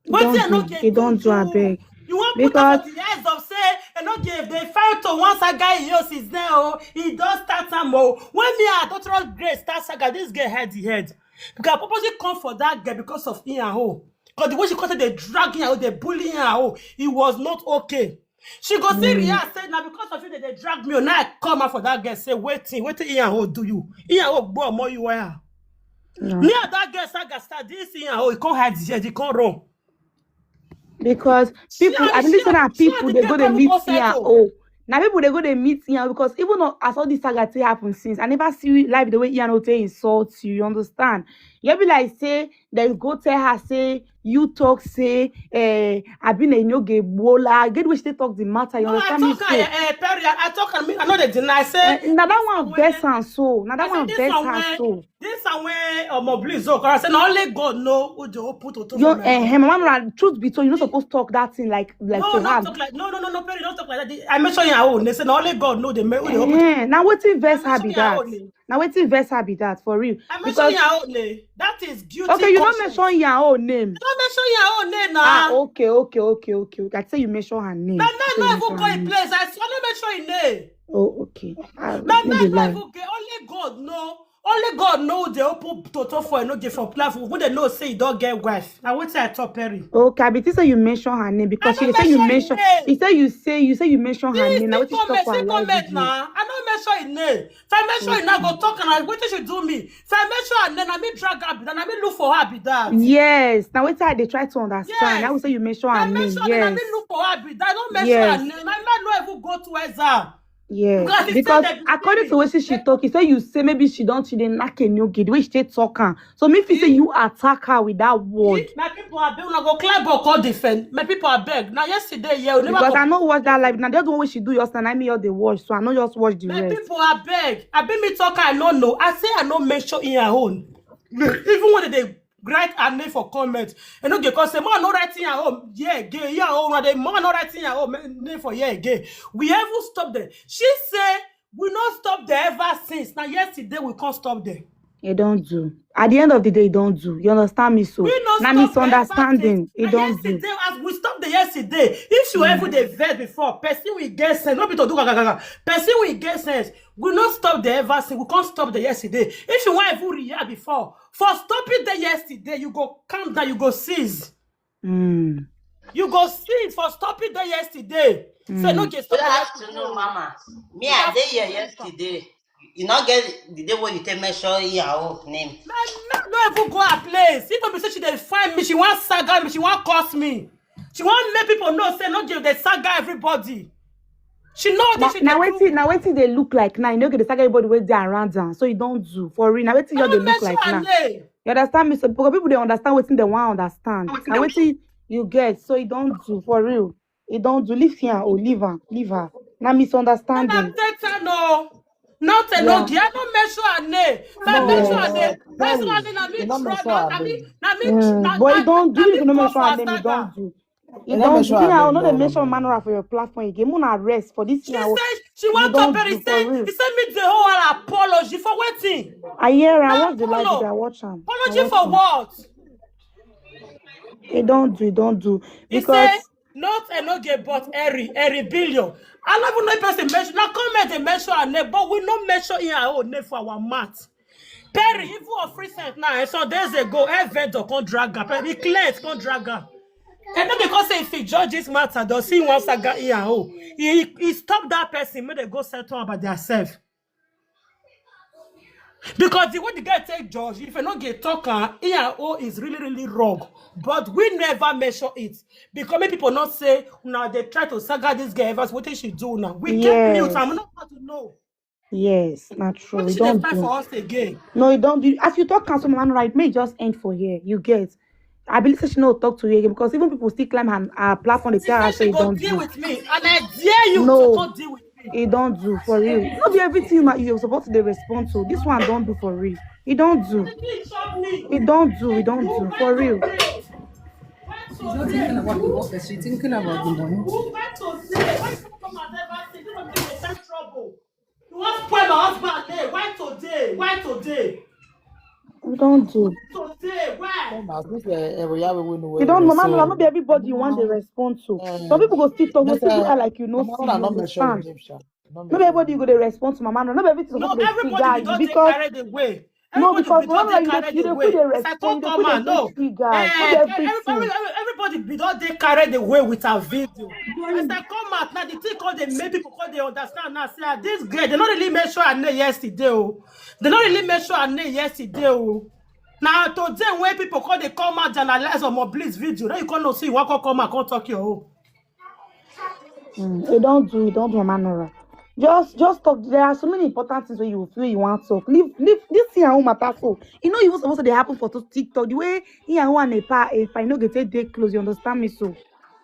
It Wetin I don't no do. get It do don't do. I you. beg You wan put us because for the eyes of say I no get the fight to one saga here since then oh. He don start am oh. When me I don throw grace start saga, this girl head the head. Because I purposely come for that girl because of Ian O. Because the way she come say they drag Ian O, they bully Ian O, it was not okay. She go see mm, Riyah say na because of you that they drag me. Oh, now I come out for that girl say waiting, waiting Ian O do you. Ian O go more you where. no. Me and that girl saga start this Ian O, he come hide the head, he come run. Because She people, and I she believe say and na she and people the they go girl they come meet go Ian settle. O. Now people they go they meet Ian because even though as all this saga take happen since, I never see life the way Ian O take insult you. You understand? You be like say they go tell her say you talk say, eh, I been a no gay bola. I get which they talk the matter. You No, I understand me? Talk, I, So, eh, Perry, I, I talk, I mean, I know they deny. I say, eh, now that one when- vex and so. Now that I say one this vex one and when, so. This one when, um, please, oh, I say, now only God know who the open to Yo, my eh, mouth. Hey, mama, truth be told, you're not supposed to talk that thing like like No, to not hand. Talk like, no, no, no, no, Perry, don't talk like that. I mention your own. They say, now only God know the man who the open. Eh, now wetin vex her Mention be your that? own name. Now wetin vex her be that for real? I mention Because your own name. That is guilty okay, you don't conscience. Mention your own name. I don't mention your own name now. Ah, okay, okay, okay, okay, okay. I say you mention her name. My I say man you not even mention go her in name. Place. I, I don't mention your name. Oh, okay. Ah, My no man dey not lie. Even go. Only God know. Only God know the open toto for no give for platform. Who they know say you don't get wife. Now what I talk, Perry? Okay, I be think say you mention her name because I she don't say you mention mention. Your name. He say you say you say you mention her This name. Now thing what she talk comment, for she her live comment video? Now. I don't mention your name. If I mention it now, go talk and I what she do me. If I mention her name, I mean drag her, be that I mean look for her, be that. Yes. Now what I dey try to understand. Now we Yes. say you mention I her name. mention it, I mean Yes. Look for her, be that. I don't mention her Yes. Name. My man no even go to her. Yes. Because he said Because that according to what she, she talk, he say you say maybe she don't she dey knock a new gate. Which she talk am. So me feel say you attack her with that word. My people are begging, I go climb or call defend. My people are beg. Now yesterday, yeah, we never Because go- I know watch that live. Now that's the one way she do yours and I me all the watch. So I know just watch the My rest. People are beg. I be me talk, I no know. I say I no mention in her own. Even when they write her name for comment, and no get cause say, man, no writing her own. Yeah, gay, yeah, own. The man no writing her own name for yeah, gay. We even stop there. She say we not stop there ever since. Now yesterday we can't stop there. You don't do. At the end of the day, you don't do. You understand me? So We not now stop there ever misunderstanding. Since. You And don't do. Yesterday, as we stop the yesterday, if you ever the verse before, person we get sense. Not be to do gaga gaga. Person we get sense. We not stop there ever since. We can't stop the yesterday. If you want ever react before, for stop it there yesterday, you go calm down, you go cease. Mm. You go cease for stop it there yesterday. Say no get stop Good there afternoon, yesterday. Mama. Me, I dey here yesterday. You not get the day when you take mention your own name. Man, man, no even go her place. If be say she dey find me, she want saga me, she want curse me. She want make people know say no give the saga everybody. She know Now, this. She now dey waiting, now waiting they look like now. You know, the second everybody where they around down. So you don't do for real. Now waiting you they look like now. Name. You understand me? So because people they understand what they want to understand. Now waiting you get. So you don't do for real. You don't do. Leave here or leave her. Leave her. Now And misunderstanding. I'm better no. Not a no. I don't mention her name. If I mention her name, personally, I mean, I mean, I mean, Mm, but you don't do if you don't mention her name, you don't do. You don't do. Me, I will not mention Manora for your platform again. Muna rest for this She year. Said she want to bury. Say he send me the whole apology for waiting. I hear. I watch the live video. I watch him. Apology for what? You don't do. You don't do because. Not Enoge, but Eri, Eri Billion. I don't even know if person mention. Now comment they mention her name, but we not mention in our own name for our mouth. Perry, even of recent now, eh, some days ago, eh, vendor come drag her. Perry Clint come drag her. And then because say if he judge this matter, does he want saga in her own? He he stopped that person, make they go settle about themselves. Because the way the guy take judge, if you not get talker, in her own is really really wrong. But we never measure it because many people not say now they try to saga this girl. Ever what she do now? We get mute. I'm not want to know. Yes, not true. What she don't do for us again? No, you don't do. As you talk, council man, right? May just end for here. You get. I believe she no talk to you again because even people still climb her, her platform. They tell her say you don't deal with me, and I dare you no. To not deal with me. It don't do for real. Not be everything that you're supposed to respond to. This one don't do for real. It don't do. It don't do. It don't do for real. She's not thinking about the work that she's thinking about the money. Who went to say? Why you come and ever say? This one give me trouble. You want spoil my husband name? Why today? Why today? We don't do. Today, why? You don't know, man. Not be everybody you want to respond to. Some people go still talk. Go say you are like you know. Not everybody you go to respond to, mama. No, not everything. No, everybody you because carried away. No, because no, no, you dey you dey put the respond, you dey put the trigger, put everything. Everybody be don dey carried away with her video. As I come out now, the thing called they make people call they understand now. Say ah, this girl, they not really make sure I know yesterday. Oh, they not really make sure I know yesterday. Oh, now today when people call they come out and analyze on my bliss video, then you come no see you walk come out come talk your own. Mm, you don't do, you don't do, Manora. Just just talk. There are so many important things wey you feel you wan talk. Leave leave this thing and home matter so. E no even suppose to dey happen for to- TikTok. The way he and one epa epa, e no go take dey close. You understand me so?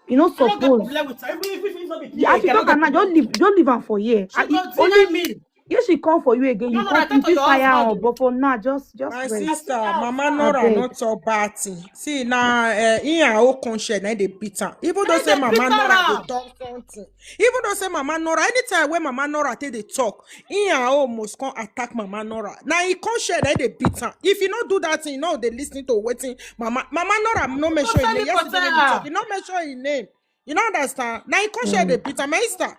E no I no get suppose. Problem with her. Even if if if no be Yeah, P A, as you I no talk get am now, just problem. leave just leave am for here. She Ah, e- go only deny me. If she come for you again, No, you no, I come talk to you your fire am. husband. But for now, just just My rest. sister, Out. Mama Nora Abeg. not talk bad thing. See now, uh, in her own conscience, now they beat her. Even though Now say they Mama beat her Nora they up. talk something. Even though say Mama Nora, anytime when Mama Nora take they talk, in her own must come attack Mama Nora. Now he conscience, now they beat her. If you not do that thing, you know they listening to waiting. Mama, Mama Nora, no make sure in Totally name. Yesterday when you protect. Talk, you not make sure in name. You don't understand? Now you conscience they beat her, my sister.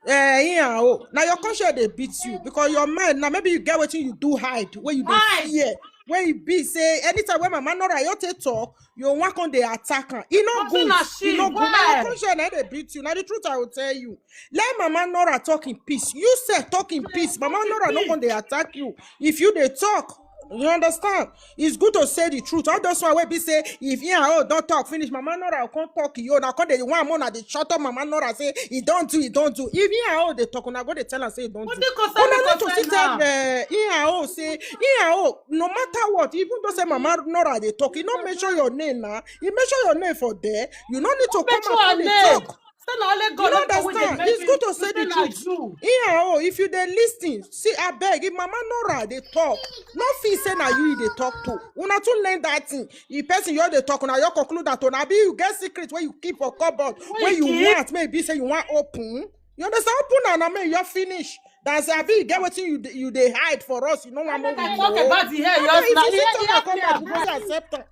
Eh, yeah, oh, now your conscience they beat you because your mind now maybe you get wetin you do hide where you dey Hide. Fear, where you be say anytime when Mama Nora you take talk, you want come dey attack her. E no Something good. na E she. no good. Now your Why? conscience na dey beat you. Now the truth I will tell you. Let Mama Nora talk in peace. You say talk in peace. Mama Talk in Nora no peace. come dey attack you. If you dey talk, you understand? It's good to say the truth. All those one wey be say if he and oh don't talk finish, Mama Nora will come talk you. Now come dey one more na dey shut up Mama Nora say he don't do, he don't do. If he and oh they talk, una go dey tell am say he don't What do. do you concern Una me need to sit concern tell now? uh, he and oh say he and oh no matter what, even though say Mama Nora dey talk, you no mention your name now. You mention your name for there. You no need to Don't come mention out her come dey name. talk. Say na only You God no no go with the understand? It's good message. To say Say the na truth. You. Yeah, oh, if you dey listen, see, I beg, if Mama Nora dey talk, no feel say na you dey talk to. Una too learn that thing. If person you dey talk, una you conclude that una be you get secret where you keep for cupboard, When where you you keep, want, maybe say you want open. You understand? Open and I mean you're finished. That's I be you get wetin you dey- you dey hide for us. You know I one make I movie. talk No, about the hair no, yours if now. you Hear see talk hear come me back, you abeg. accept am.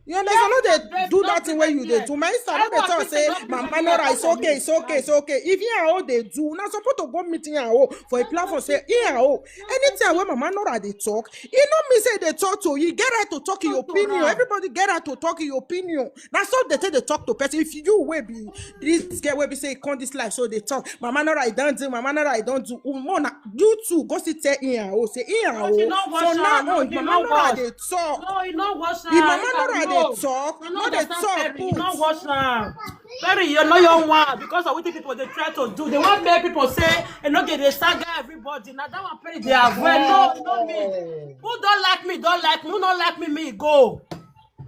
You Hear understand? No me dey abeg. Do No that be thing where like you dey me. do. My sister, no Everyone dey tell fit say say no be Mama like me. Nora Talk is for okay, me. it's okay, it's okay. If you are all they do, now supposed to go meeting her oh, for a platform say, yeah oh. Anything where Mama Nora they talk, you know me say they talk to you. Get right to talk your Talk to opinion. her. Everybody get right to talk your opinion. That's how they take the talk to person. If you will be this girl will be say come this life, so they talk. Mama Nora I don't do. Mama Nora I don't do. Umona, you too go sit there in her oh, say in her No, she oh. no For wash now her. No, on, she Mama no Nora wash. they talk. No, you no wash her. If Mama If I Nora they know, talk, I no no they understand talk. Perry. You no Put. Wash her. Perry, you know your one because of what people they try to do. They want make people say and no get they saga everybody. Now that one Perry they avoid. No, no me. Who don't like me, don't like me. Who don't like me, me go.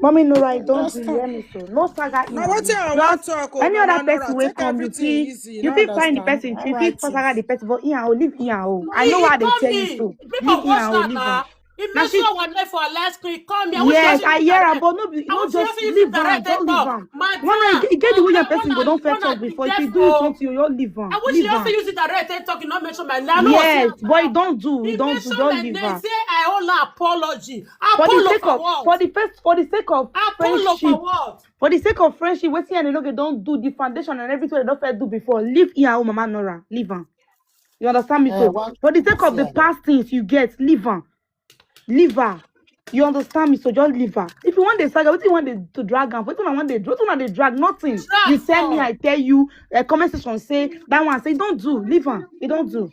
Mommy Nora, I don't do Understand? Hear me so. No saga in Now her what oh. I want Just talk, oh, any other Mama Nora, person will take come, you everything see, easy. you No fit find the understand? person, All you fit right. pass her the person, but in her oh, leave in her oh. I He know what they come tell you me. so. Leave People in her wash oh, her leave now. her. He Now make she sure one day for her last screen. Come here. I wish you Yes, see I me hear her, direct. but no be I no wish you just see you leave her. direct Don't leave talk. Her. My When I dear, get the way I'm your not person go one don't of fair one talk of the before, if you deaf do it oh. something, you don't leave her. I wish Leave you also her. Use it direct talk. You not mention my name. I know what Yes, say boy, about. Don't do, He don't do, mentioned don't my leave name. Her. Say I hold an apology. For the Apollo sake for of, for what? The first, for the sake of Apollo for friendship, what? For the sake of friendship, wetin Enoge don do, the foundation and everything they don first do before, leave here, oh Mama Nora, leave am. You understand me? Eh, so, what for the sake of the past things you get, leave am. Leave her. You understand me? So just leave her. If you want the saga, what you want the, to drag am? What you want the, what you want the drag? Nothing. Drag You tell me, her. I tell you. A comment section say that one say don't do. Leave am. You don't do.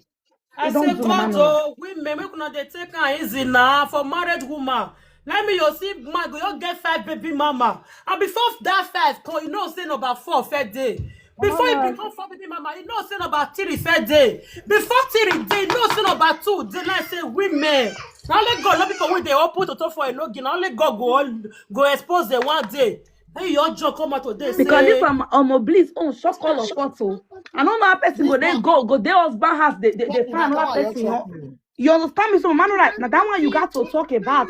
I You don't say do, God Mama Nora. Oh, women, make una dey take am easy now for married woman. Let me you see man go you get five baby mama. And before that five come, you know say number four fair day. Before you become four baby mama, you know say number three fair day. Before three day, you know say number two day. Like say women. Now let God, no people wey dey open toto for Enoge. Now let God go all, go expose them one day. Hey, your job come out today. Because say this one, um, Bliss own shock all of us. So I don't know how person go dey go go their husband house. They they, they find another person. You, you understand me? So man, right now that one you got to talk about.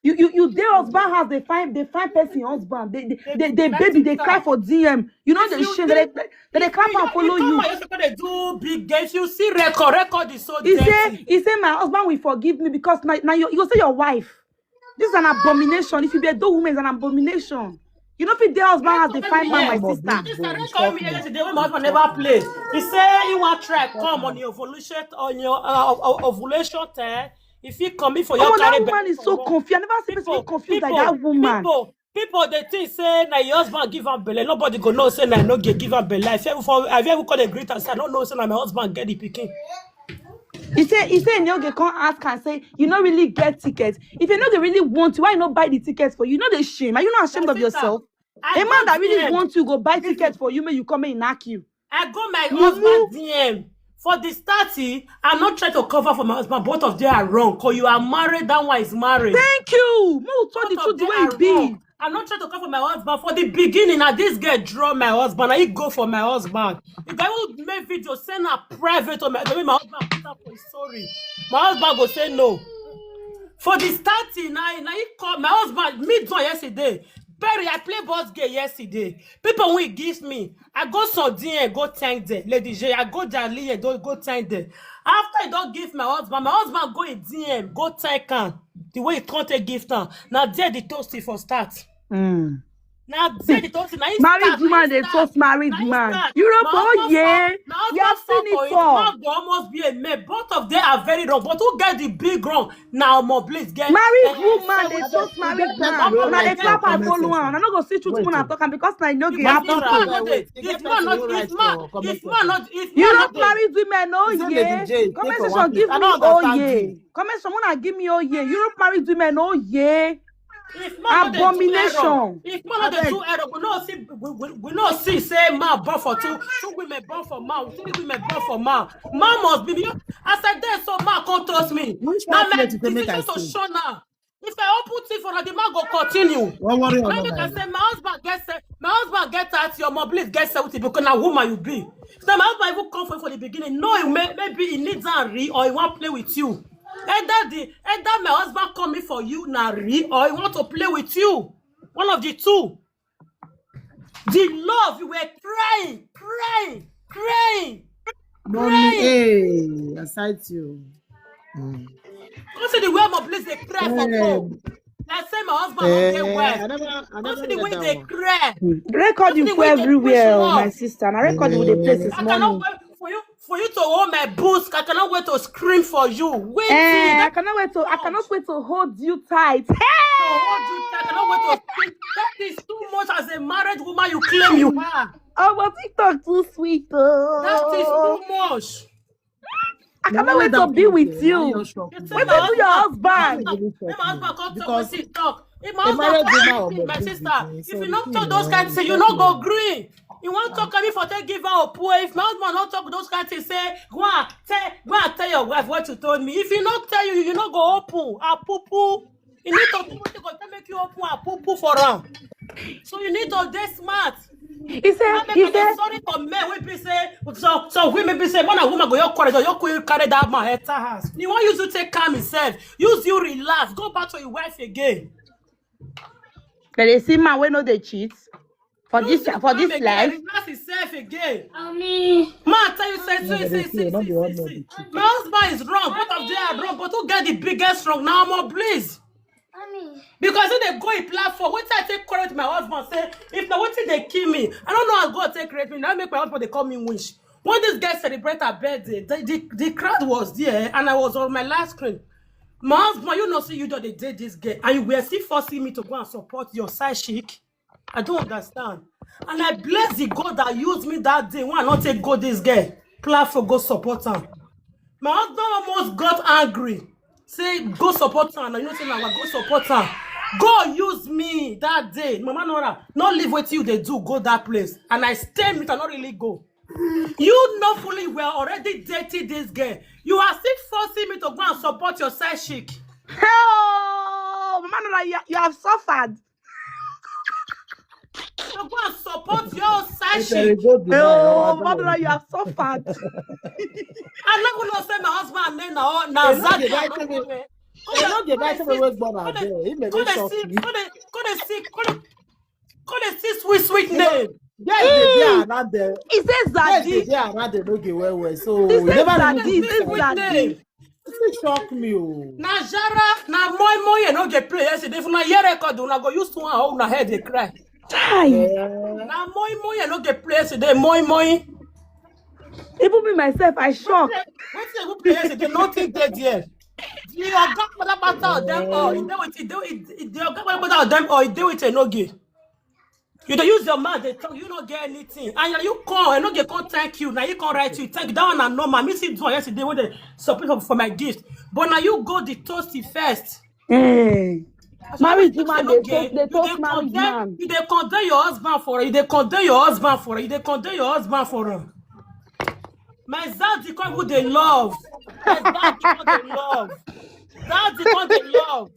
You you you their husband house. They find they find person husband. They they, they, they baby they cry for D M. You know they shame. They they, they clap and follow you. You do big games. You see record record is so. He say he say my husband will forgive me because now now you you say your wife. This is an abomination. If you be a do woman, it's an abomination. You know, if their husband has the fine man, my sister. This is call me yesterday when my husband never play. He say he want try come on your ovulation on your uh, ovulation time. If he come in for your. Oh, that woman is so confused. I never seen people confused like that woman. People, people they think say na your husband give am belle. Nobody go know say na no give am belle. I feel for I feel we call a greet and say I don't know say na my husband get the pikin. He say he say Enoge come ask and say you no really get ticket. If Enoge really want you, why you no buy the ticket for you? You know the shame. Are you not ashamed of yourself? A man that really wants you go buy ticket for you, may you come and knock you. I go my husband D M. For the starting, I'm not trying to cover for my husband. Both of them are wrong. Because you are married, that one is married. Thank you. Mo told the truth the way it be. I'm not trying to cover my husband. For the beginning, now this girl draw my husband. I go for my husband. The guy who made video send her private on my, the way my husband put up for his story. My husband go say no. For the starting, now, now he call my husband. Me do yesterday. Berry, I play boss game yesterday. People will give me. I go so D M, go thank them. Lady J, I go Dali, go, go thank them. After I don't give my husband, my husband go in D M, go thank him. The way he can't take gift now. Now there the toasty for start. Mm. Now there the toasty. Now he Married start, now woman, he they start. Toast married Now he man. start. Europe, My oh husband yeah. start, my You have husband seen start it for it. all. Mouth go almost be a man. Both of them are very wrong. But who get the big wrong? Now more please get Married eh, woman, so they we Toast You married get that man. to your Una dey right for clap and comment follow am. section. I no go see truth Wait, una oh. talk am because na no get because Not if happen. man right. not dey, You get if that man to not, your right if man, for comment if section. man not, if You man know, not dey, married women, oh Is it yeah. Lady J? Take Comment for section, one place. give I me don't oh understand yeah. you. Comment section, una give me oh yeah. Europe married women, oh yeah. if man not dey do error, Abomination. If man not dey Abeg. do error, we no see, we, we, we no see say man born for two, two women born for man, three women born for man. Man must be, you, as I dey so man come toast me. Which Now one my plate you take make I decision to see? Show now. If I open thing for her, the man go continue. One worry Now another. They can say my husband get se- my husband get thirty, your mom please get seventy because now woman you be. So my husband even come for you for the beginning. No, you may, maybe he needs a re or he want play with you. Either the either my husband coming for you now re or he want to play with you. One of the two. The love you were crying, crying, crying. Mommy, hey, I sight you. Mm. Come see the way my place they cry for Eh, phone. Like say my husband don't get eh, I wife. never, I Come never see the heard way that they one. cry. Record Come see you the for way they push everywhere, oh, my love. Sister. Na record you dey play Eh, since I cannot morning. Wait for you for you to hold my boots. I cannot wait to scream for you. Wait till Eh, I that cannot wait to I much. Cannot wait to hold you tight. To hold you tight. I cannot wait to scream. That is too much as a married woman you claim you are. Oh, but TikTok too sweet, oh. That is too much. I cannot wait to be with you. You say my husband, my husband come talk, wetin he talk. If my husband come, my sister, if you not talk those kind things, you not go green. You want talk me for take give her a poor. If my husband not talk those kind things, say go and tell, go and tell your wife what you told me. If he not tell you, you not go open. A poo poo. You need to do what you go to make you open a poo poo for am. So you need to dey smart. He said, Make he I dey said, sorry for men wey be say so so women be say man and woman go your corridor, your quick carry that man enter house. You wan use you take calm himself, use you relax, go back to your wife again. But they see man wey no dey cheat for this Use you for calm this again, life. Relax himself again. Mommy. Man tell you say so But they say say say not be say all say men say. be cheat. My husband is wrong. Both of them are wrong. But who get the biggest wrong now? More please. Mommy. Because if they go in platform, what I take correct my husband say, if not what they kill me, I don't know how God take correct me. Now make my husband they call me wish. When this guy celebrate her birthday, the, the, the crowd was there and I was on my live screen. My husband, you know, see you don't dey date this girl, and you were still forcing me to go and support your side chick. I don't understand. And I bless the God that used me that day when I not take go this girl. Platform go support her. My husband almost got angry. Say go support her. And you know say now go support her. God use me that day. Mama Nora, not leave what you they do, go that place. And I stay with her, not really go. You know fully well already dating this girl. You are still forcing me to go and support your side chick. Oh, Mama Nora, you, you have suffered. So go and support your side If there chick. is no deny, Oh, our Mama Nora, dad. You have suffered. I not gonna say my husband name now. They Now no dey Zaki, buy I'm not table. gonna. They no dey buy table wey gbona Come dey there. He may come dey dey shock see, me. come dey come dey see, come dey come dey see sweet sweet name. Yes, they dey around there. He says Yes, they Zadi. Dey around there. No dey well well. So He you says never really Zadi. He know says this kind. Zadi. It still shock me. Oh. Na jara, na moi moi you no get play yesterday. If una hear record, una go use two hand hold una head dey cry. Hi. Yeah. Na moi moi you no get play yesterday. Moi moi. Even me myself, I shock. Wetin you play yesterday? Nothing dey there. The oga patapata of them all. You dey with you dey with the oga patapata of them all. You dey with Enoge. You dey use your mouth dey talk. You no get anything. And you come, Enoge come thank you. Now you come write you. Thank you. That one na normal. Me see do am yesterday when they support for, for my gift. But now you go the toasty first. Hey. So Married you woman say, dey okay, toast dey you toast dey married condemn, man. You dey condemn your husband for it. You dey condemn your husband for it. You dey condemn your husband for am. My Zaddy come with the love. My Zaddy come the love. Zaddy come the love.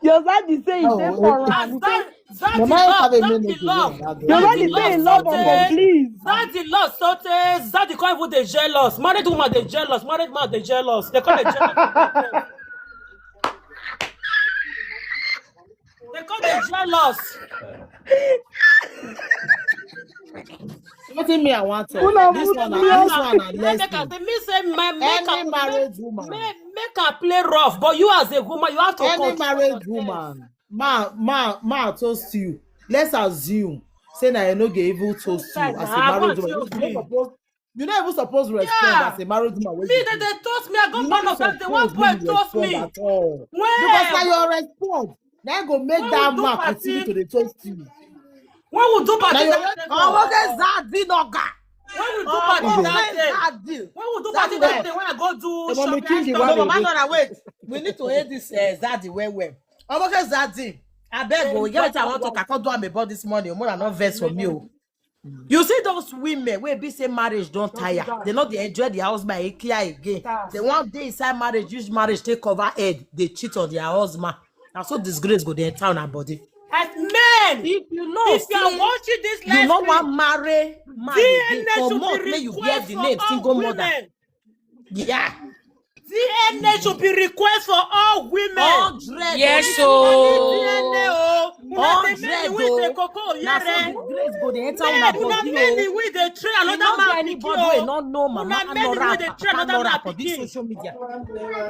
Your Zaddy say he dey for am. Zaddy love, Zaddy love. Your Zaddy say he love am, please. Zaddy love, so Zaddy come with the jealous. Married woman dey jealous. Married man dey jealous. They come dey jealous. They come dey jealous. Wetin me I want to this one, this one na lesson. Me say my any married woman, make her play rough, but you as a woman, you have to any married woman, ma ma ma toast you. Let's assume say na you no get even toast you as a married woman. You no even suppose respond as a married woman. Me, they, they toast me. I got one of them. The one boy toast me. Because na your response na go make that man continue to dey toast you. When we do party that day, ọmọ kẹ Zaddy noga. When we do party that day, when we do party that day, when I go do shopping, no, mama, no, wait. We need to hate this uh, Zaddy well well. Ọmọ kẹ Zaddy. Abeg o, get wetin I wan talk. I come do am about this morning. Mona no vex for me o. You see those women wey be say marriage don tire, they no dey enjoy their husband ekia again. They wan dey inside marriage, use marriage take cover head, dey cheat on their husband. Na so disgrace go dey enter una body. As men, If you know if you are say watching this you no live wan stream, marry man D N A again, should comot be make you bear request the for name all single mother. Women. Yeah. D N A should be request for all women. Hundred. Yes, O. o. D N A o. Una dey marry Hundred with the o. cocoa Na so yere. Disgrace go dey enter Men, una una body men o. the way they train E another no get man pikin anybody wey o. no know mama Una men the Anora, way they train papa another Anora man for this pikin. Social media.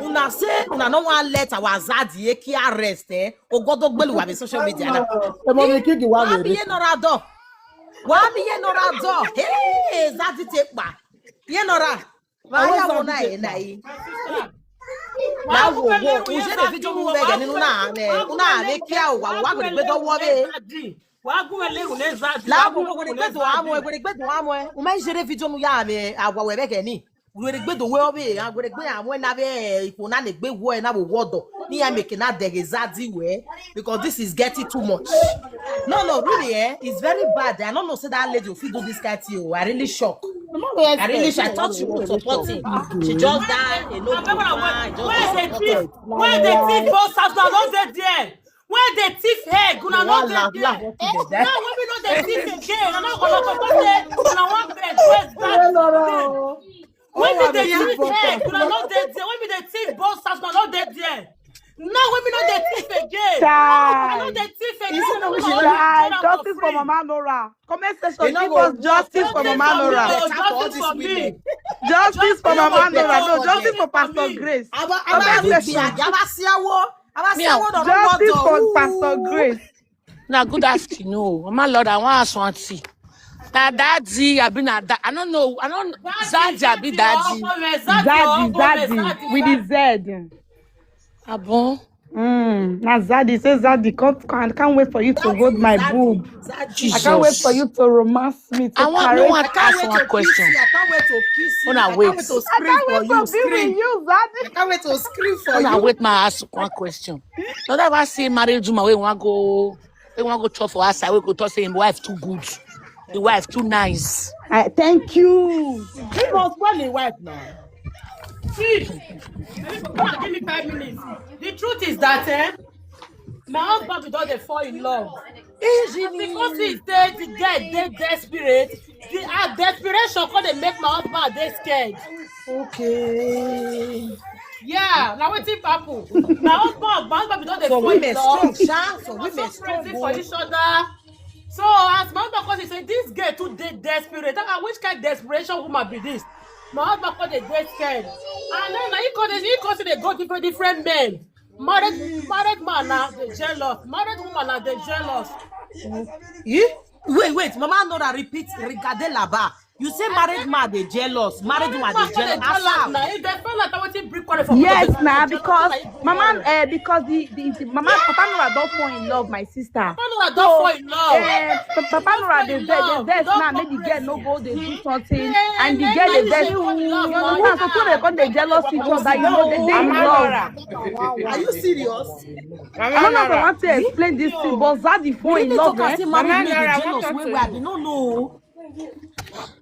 Una say una no wan let our Zaddy Eke arrest eh. Ogodo gbelu wa be social media na. Emo mi kiki wa Wa mi mere. ye nora do. Wa mi ye nora do. Hey, Zaddy te pa. Ye nora. Wa ya mo na e na yi. Na wo wo. Uje de video mu be ga ninu na me. Una me kia o wa wa gbe do wo be. Wa gu ele ru ne Zaddy. La wo wo gbe do amo, gbe do amo. O ma jere video mu ya me. Awa we be ga ni. Gbe do we obi, gbe gbe amo na be ipo na ne gbe wo na wo wodo. Ni ya make na de Zaddy we because this is getting too much. No, no, really, eh? It's very bad. I don't know say that lady will fit do this kind thing. Oh. I really shock. I really shock. I thought she would support him. She just died. A no good man. Just Where they thief? Where they thief? Both sides, una no dey there. Where they thief egg? Una no dey there. Now when we no dey thief again, una no go talk say una wan beg. Where's that? When we dey thief egg, una no dey there. When we dey thief both sides, una no dey there. Now when we no dey thief again, una no dey thief again. Una no dey Chai, there justice for free. Mama Nora. Comment section, You know give what? Us justice for Justice Mama for me, Nora. oh, justice for me. Justice for Justice Mama for Nora. No, me. Justice for Justice for Pastor me. Grace. Aba Comment aba section. aba siawo. Aba Me, siawo no Justice for no. Pastor Grace. Now, good afternoon. Mama Lord, I want ask one thing. Na daddy, I be na da- I don't know. I don't Zaddy, I be daddy. Zaddy, Zaddy, with the Z. Abon. Mm, na Zaddy, say Zaddy, can't, can't, can't wait for you to hold my boob. I can't wait for you to romance me, to I want, no caress. One ask one question. I can't wait to kiss you. Una I can't wait. wait to I scream can't for wait you. to be with Scream. You, Zaddy. I can't wait to scream for Una you. Wait, my ask one question. No, that ever see married woman wey wan go, wey wan go chop for outside, wey go talk say him wife too good, the wife too nice. I thank you. He must spoil his wife now. See, people, come and give me five minutes. The truth is that eh, my husband we don dey fall in love. And because he dey the girl dey desperate, the uh, desperation come dey make my husband dey scared. Okay. Yeah, na wetin happen. My husband, my husband we don dey So fall in women love. strong, sha. So We women so strong. crazy for Oh. each other. So as my husband come say this girl too dey desperate. That kind which kind desperation woman be this? My husband come dey dey scared. And then na he come dey he come say dey go different different men. Married married man na dey jealous. Married woman na dey jealous. Eh? Wait, wait, Mama Nora repeat regardez là-bas. You say married man dey jealous, married woman dey jealous. Ask am. Na if dem find out wetin bring quarrel for Yes, both of na them, because na if Mama, quarrel. Uh, because the the, the Mama Papa Nora don fall in love, my sister. Mama Nora don fall in love. Uh, Papa Nora dey vex, dey vex now, make the girl no go dey do something, and the girl dey vex. You understand? So two dey come dey jealous each other. You know, they dey in love. Are you serious? I don't know if I want to explain this thing, but Zaddy fall in love. Eh? Married me dey jealous. Wait, wait, I no know.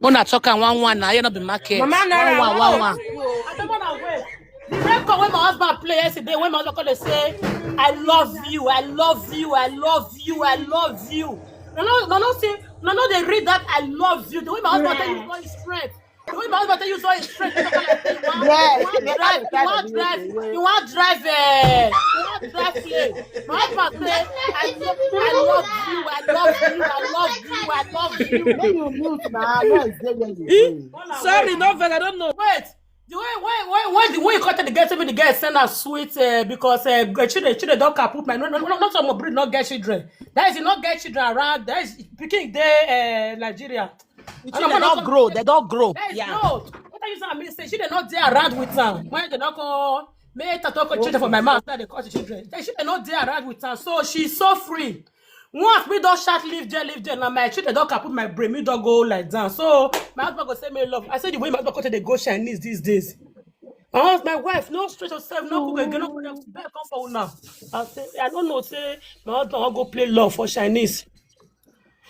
Una talk am one one now, you no be market. Mama Nara, one one, one one. I don't wanna wait. The record when my husband play yesterday, when my husband called, they say, "I love you, I love you, I love you, I love you." No, no, no, no, see, no, no, they read that "I love you." The way my husband tell you, God is strength. The way my husband tell you, God is strength. You know, like, you want, Yes, you want they drive, have you want to drive, do it. You want drive, eh, you want drive plane. My husband say, "I love, I love you, I love you, I love you, I love you." When you mute now, noise dey where you dey. Sorry, no vex, I don't know. Wait. The way, why, why, why the way you cut the girl, tell me the girl send her sweet, uh, because uh, children, children don't can put my, no, no, no, not some breed, not get children. That is not get children around. That is picking there, uh, Nigeria. Children don't grow, they don't grow. That is not. What are you saying? I mean, say she dey not there around with her. Why they not call me to talk children for my mouth? Now they call the children. She dey not there around with her, so she's so free. Once me don't shout, "Leave there, leave there," now my children don't can put my brain. Me don't go like that. So my husband go send me love. I said the way my husband go to the go Chinese these days. I ask my wife, "No stress yourself, no cook again, no cook again, come for now." I say, I don't know, say my husband will go play love for Chinese.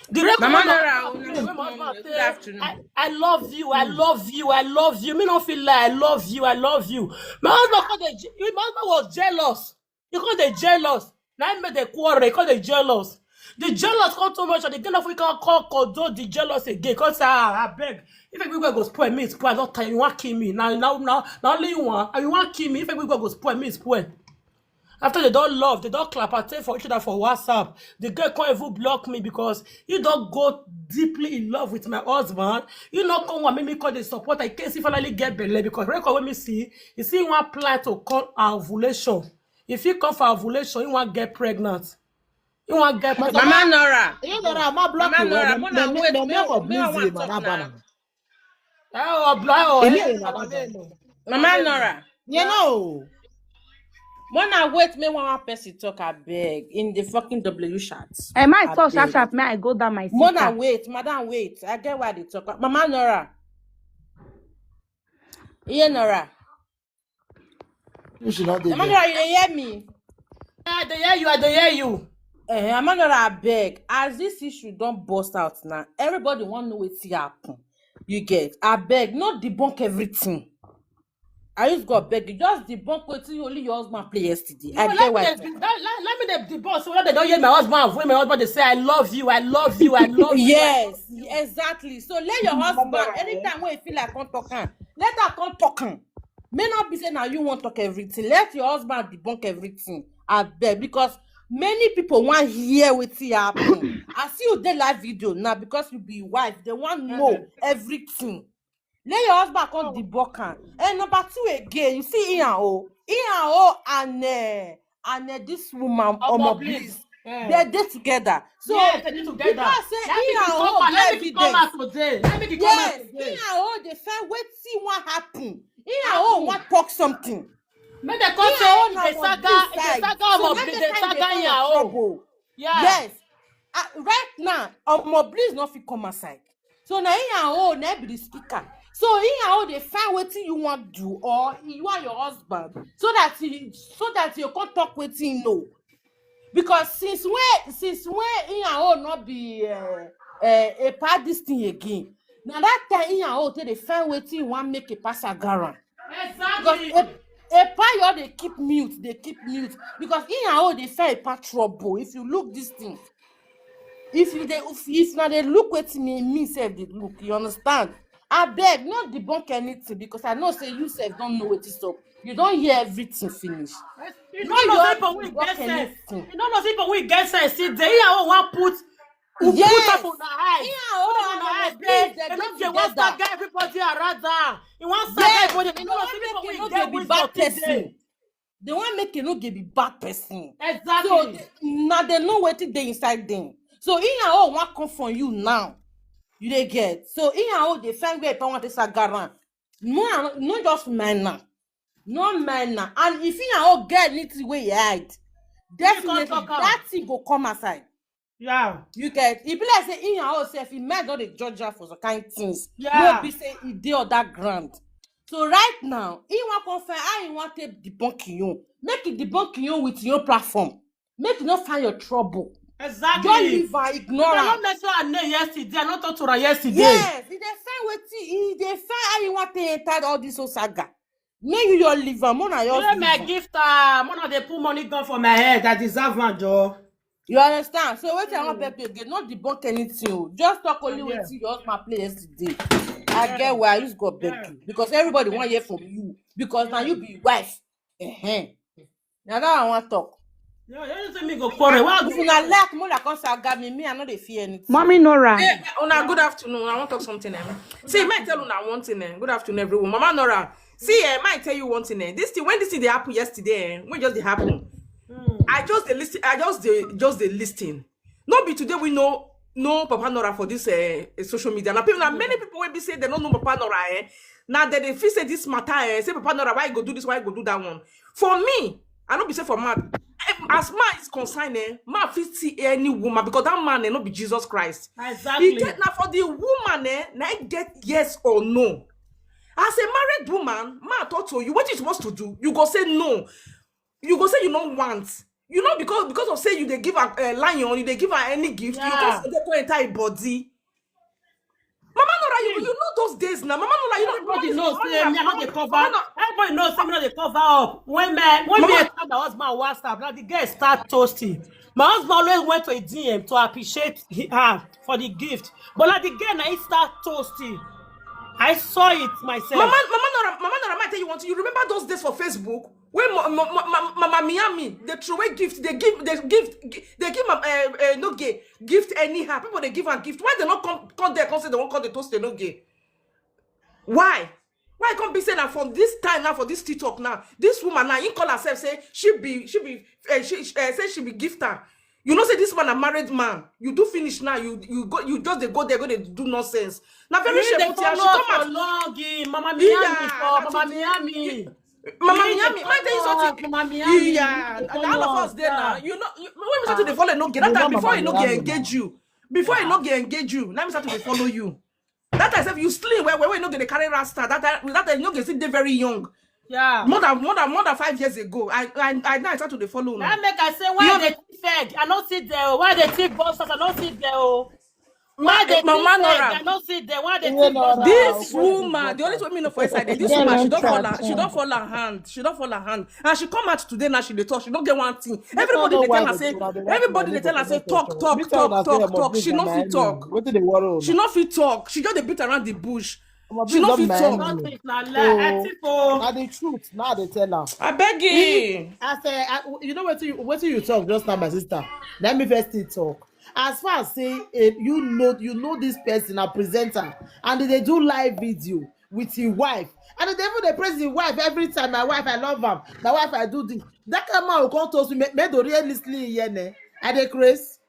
The record Mama when my Nara, husband una play, when my good husband good say, afternoon. I, I love you, I love you, I love you. Me no feel like I love you, I love you. My husband called the, my husband was jealous. He called the jealous. Now he made the quarrel, he called the jealous. The jealous come too much, and the girl of we can call condone the jealous again. Cause, ah, I beg. If everywhere go spoil, me spoil. Don't tell you want kill me. Now, now, now, now only you want, and you want kill me. If everywhere go spoil, me spoil. After they don't love, they don't clap and take for each other for WhatsApp. The girl can't even block me because you don't go deeply in love with my husband. You not come and make me call the support. I can't see finally get belle because record when me see, you see one plan to call ovulation. If you come for ovulation, you want get pregnant. You want get pregnant. Mama Nara. You know that I'm not Mama blocking. Nara, Me, Mona, me, wait, me, me, me, for me, I busy, want man, talk that now. banana. Oh, blah, oh, Emi eh, na oh, bad eh, man. no. Mama Nara. You know. Mona, wait, me one person talk, I beg, in the fucking W chat. Am I I so sharp beg. Sharp? May I go down my sister? Mona, wait, madam, wait. I get why they talk. Mama Nora. Yeah, Nora. You should not do Mama that. Nora, you dey hear me? I dey hear you, I dey hear you. Eh, Mama Nora, I beg. As this issue don't burst out now, everybody want to know what happen. You get? I beg, not debunk everything. I just go beg you. Just debunk wetin only your husband play yesterday. I No, get let why. me dey, let, let, let me dey debunk. So when they don't hear my husband, when my husband they say, "I love you, I love you, I love you." Yes, exactly. So let your husband, anytime when you feel like come talk am, let her come talk am. May not be say now you want talk everything. Let your husband debunk everything. I beg, because many people want hear wetin happen. I see you dey live video now because you be wife. They want know everything. Let your husband come debunk am. And number two again, you see Ian O. Ian O and uh, and uh, this woman, Omo Omo Bliss. Bliss. Eh. They dey together. So Yes, they dey people together. Are saying Let me Ian come O out, let get me come evidence. Out today. Let me come Yes, out today. Ian O dey find wetin wan happen. Ian O wan talk something. Make they come Ian say O if na they Omo saga, Bliss if they side. saga So Omo let Bliss, me they find saga the kind Ian of O. Trouble. Yeah. Yes. Uh, right now, Omo Bliss no fit come outside. So na Ian O na be the speaker. So Ian O dey find wetin you want do or you and your husband so that he so that you can talk wetin you know. Because since when since when Ian O not be uh, uh, a part this thing again. Now that time Ian O take dey find wetin you want make a pass agaran. Because Exactly. a, a part you all dey keep mute, they keep mute. Because Ian O dey find a part trouble. If you look this thing, if you dey if, if now they look wetin me me self they look, you understand? I beg, not debunk anything because I know say you self don't know what is up. You don't hear everything finish. You No, don't know you people don't we debunk get sense. anything. You don't know people we get sense. See, they Ian O want put, who Yes. put up on the eyes. Ian O Put up on and the Omo eyes. Bliss, they And dey if they want together. Saga everybody around her, you want Saga Yes, everybody. they You know want see make people you we no get dey be with bad us today. Person. They want make you no dey be bad person. So Exactly. they, now they know what they inside them. So Ian O want come from you now. You dey get. So Ian O dey find where if I want to sagaran. No, no, just mind now. No mind now. And if Ian O get anything where he hide, definitely Talk am. That thing go come aside. Yeah. You get. If like say Ian O self, he might not dey judge her for some kind things. Yeah. No be say he dey on that ground. So right now, he want come find how he want take debunk you. Make it debunk you with your platform. Make you not find your trouble. Exactly. Just leave her, ignore her. I no mention her name yesterday. I no talk to her yesterday. Yes, he dey find wetin he dey find how he want to enter all this whole saga. Make you just leave am. Mona just leave am. Give my gift. Ah, Mona dey put money gun for my head. I deserve am, Joe. You understand? So wetin I wan beg you again, not debunk anything o. Just talk only wetin your husband play yesterday. I get why I use God beg you because everybody wan hear from you because now you be wife. Uh-huh. Now that I wan talk. No, you don't say me go quarrel. If una like, more like come saga me, me I no dey fear anything. Mommy Nora. Hey, una good afternoon. I wan talk something. Eh. See, may I tell una one thing. Eh. Good afternoon, everyone. Mama Nora. See, eh, may I tell you one thing. Eh. This thing, when this thing dey happen yesterday, eh, when just dey happen, I just dey listen. I just dey just dey listen. No be today we know no Papa Nora for this uh, social media. Now, people, now many people will be say they don't know Papa Nora. Eh? Now that they feel say this matter, eh, say Papa Nora, why you go do this, why you go do that one? For me, I don't be say for man. As man is concerned, eh, man fit see any woman because that man eh, not be Jesus Christ. Exactly. He get now for the woman, eh, now he get yes or no. As a married woman, man talk to you. What you supposed to do? You go say no. You go say you don't want. You know because because of say you they give a uh, lion, you they give her any gift. Yeah. You go say they go enter a body. Mama Nora, you, you know those days now. Mama Nora, you know everybody knows. Say me, I know they cover. Everybody knows say me know they cover up. When my when me and my husband WhatsApp, now the girl start toasting. My husband always went to a D M to appreciate her for the gift. But like the girl now he start toasting. I saw it myself. Mama, Mama Nora, Mama Nora, I tell you one thing. You remember those days for Facebook? When Mama Miami, they throw away gift, they give, they give, they give uh, uh, no gay gift anyhow. People they give a gift. Why they not come come there? Come say they won't come the toast they no gay. Why? Why come be say now from this time now for this TikTok now? This woman now, you call herself say she be she be uh, she uh, say she be gifter. You know say this man a married man. You do finish now. You you go you just dey go there go dey do nonsense. Na very shameful thing. She come out. Long, eh, Mama Miami, yeah, for Mama Miami. Mama Miami, I tell you something. Mama Miami, yeah, all of us there now. You know, you, when we start to follow, no get that time before you no get engage you. Before you no get engage you, now we start to follow you. That time if you slim well well, you no get the carry rasta. That time, that time you no get still dey very young. Yeah. More than more than more than five years ago, I I I now I start to dey follow. That make I say why they thief egg? I no see there. Why they thief boxers? I no see there. Why they Mama Nora? I no see there. Why they thief boxers? This woman, the only thing me know for inside there, this woman, she don't fall her, she don't fall her hand, she don't fall her hand, and she come out today now. She dey talk, she don't get one thing. Everybody dey tell her say, everybody dey tell her say, talk, talk, talk, talk, talk. She no fit talk. Wetin dey worry una? She no fit talk. She just dey beat around the bush. She no fit talk. Nothing na lie. I think oh. Na the truth. Now they tell her. I beg you. As a, I, you know what you what you talk just now, my sister. Let me first still talk. As far as say eh, you know you know this person, a presenter, and they do live video with his wife, and they even they praise his wife every time. My wife, I love her. My wife, I do this. That kind of man will come to us. Me, me do realistically here, ne? I dey craze.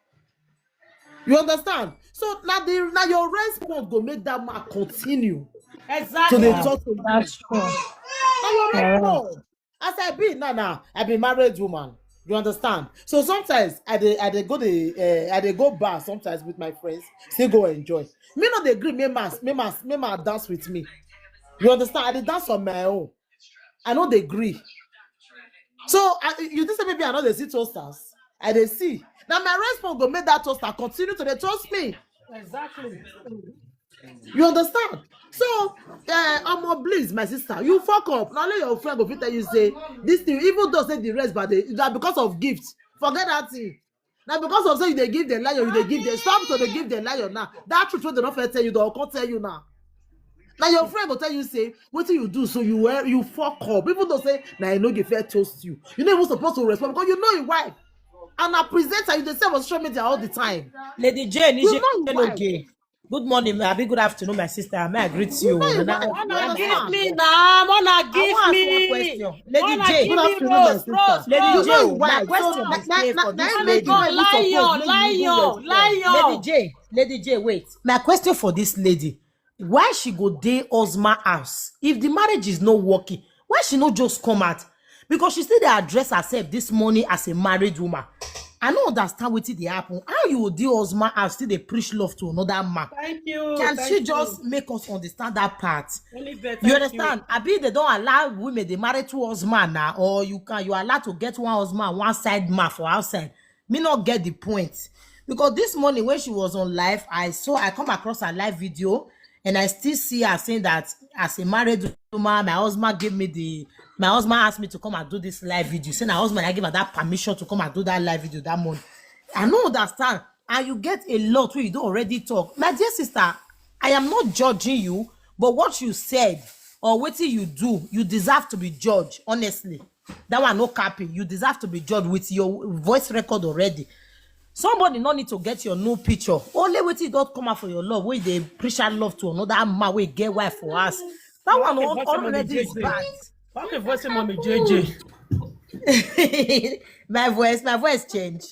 You understand? So now the now your response go make that man continue. Exactly. So they talk to you. That's true. Now your response. As I be now, now I be married woman. You understand? So sometimes I dey I dey go the uh, I dey go bar sometimes with my friends. Say go enjoy. Me not dey agree. Me must me must me must dance with me. You understand? I dey dance on my own. I no dey agree. So I, you think say maybe I no dey see toasters? I dey see. Now my response go make that toaster continue to dey toast me. Exactly. You understand? So, uh, I'm please, my sister. You fuck up. Now let your friend go fit tell you say this thing, even though say the rest, but they, that because of gifts, forget that thing. Now because of say you dey give the lion, you dey give the stop to dey give the lion now. That truth wey they don't fit tell you, they'll come tell you now. Now your friend go tell you say, what do you do? So you were you fuck up. Even though say now you know you fair toast you. You know you supposed to respond because you know your wife. And a presenter, you dey sell on social media all the time. Lady Jane, you know your wife. Good morning, abi good afternoon, my sister. May I greet you? Una give me now, una give me. Lady J, good afternoon, my sister. Lady J, my question is clear for this lady. Lion, lion, lion. Lady J, Lady J, wait. My question for this lady: why she go dey husband house if the marriage is not working? Why she no just come out? Because she still dey address herself this morning as a married woman. I no understand wetin dey happen. How you go dey husband house still dey preach love to another man? Thank you. Can she just make us understand that part? You understand? Abi they don't allow women they marry two husband now, or you can you allowed to get one husband, one side man for outside. Me not get the point. Because this morning when she was on live, I saw, I come across her live video, and I still see her saying that as a married woman, my husband gave me the, my husband asked me to come and do this live video. Saying her husband, I give her that permission to come and do that live video that morning. I no understand. And you get a lot wey you don already talk. My dear sister, I am not judging you, but what you said or wetin you do, you deserve to be judged, honestly. That one no capping. You deserve to be judged with your voice record already. Somebody no need to get your new picture. Only wetin don come out for your love, wey dey preach out love to another man wey get wife for house. That one Okay, al- but somebody already is J J. bad. Okay, voice mommy J J. My voice, my voice change.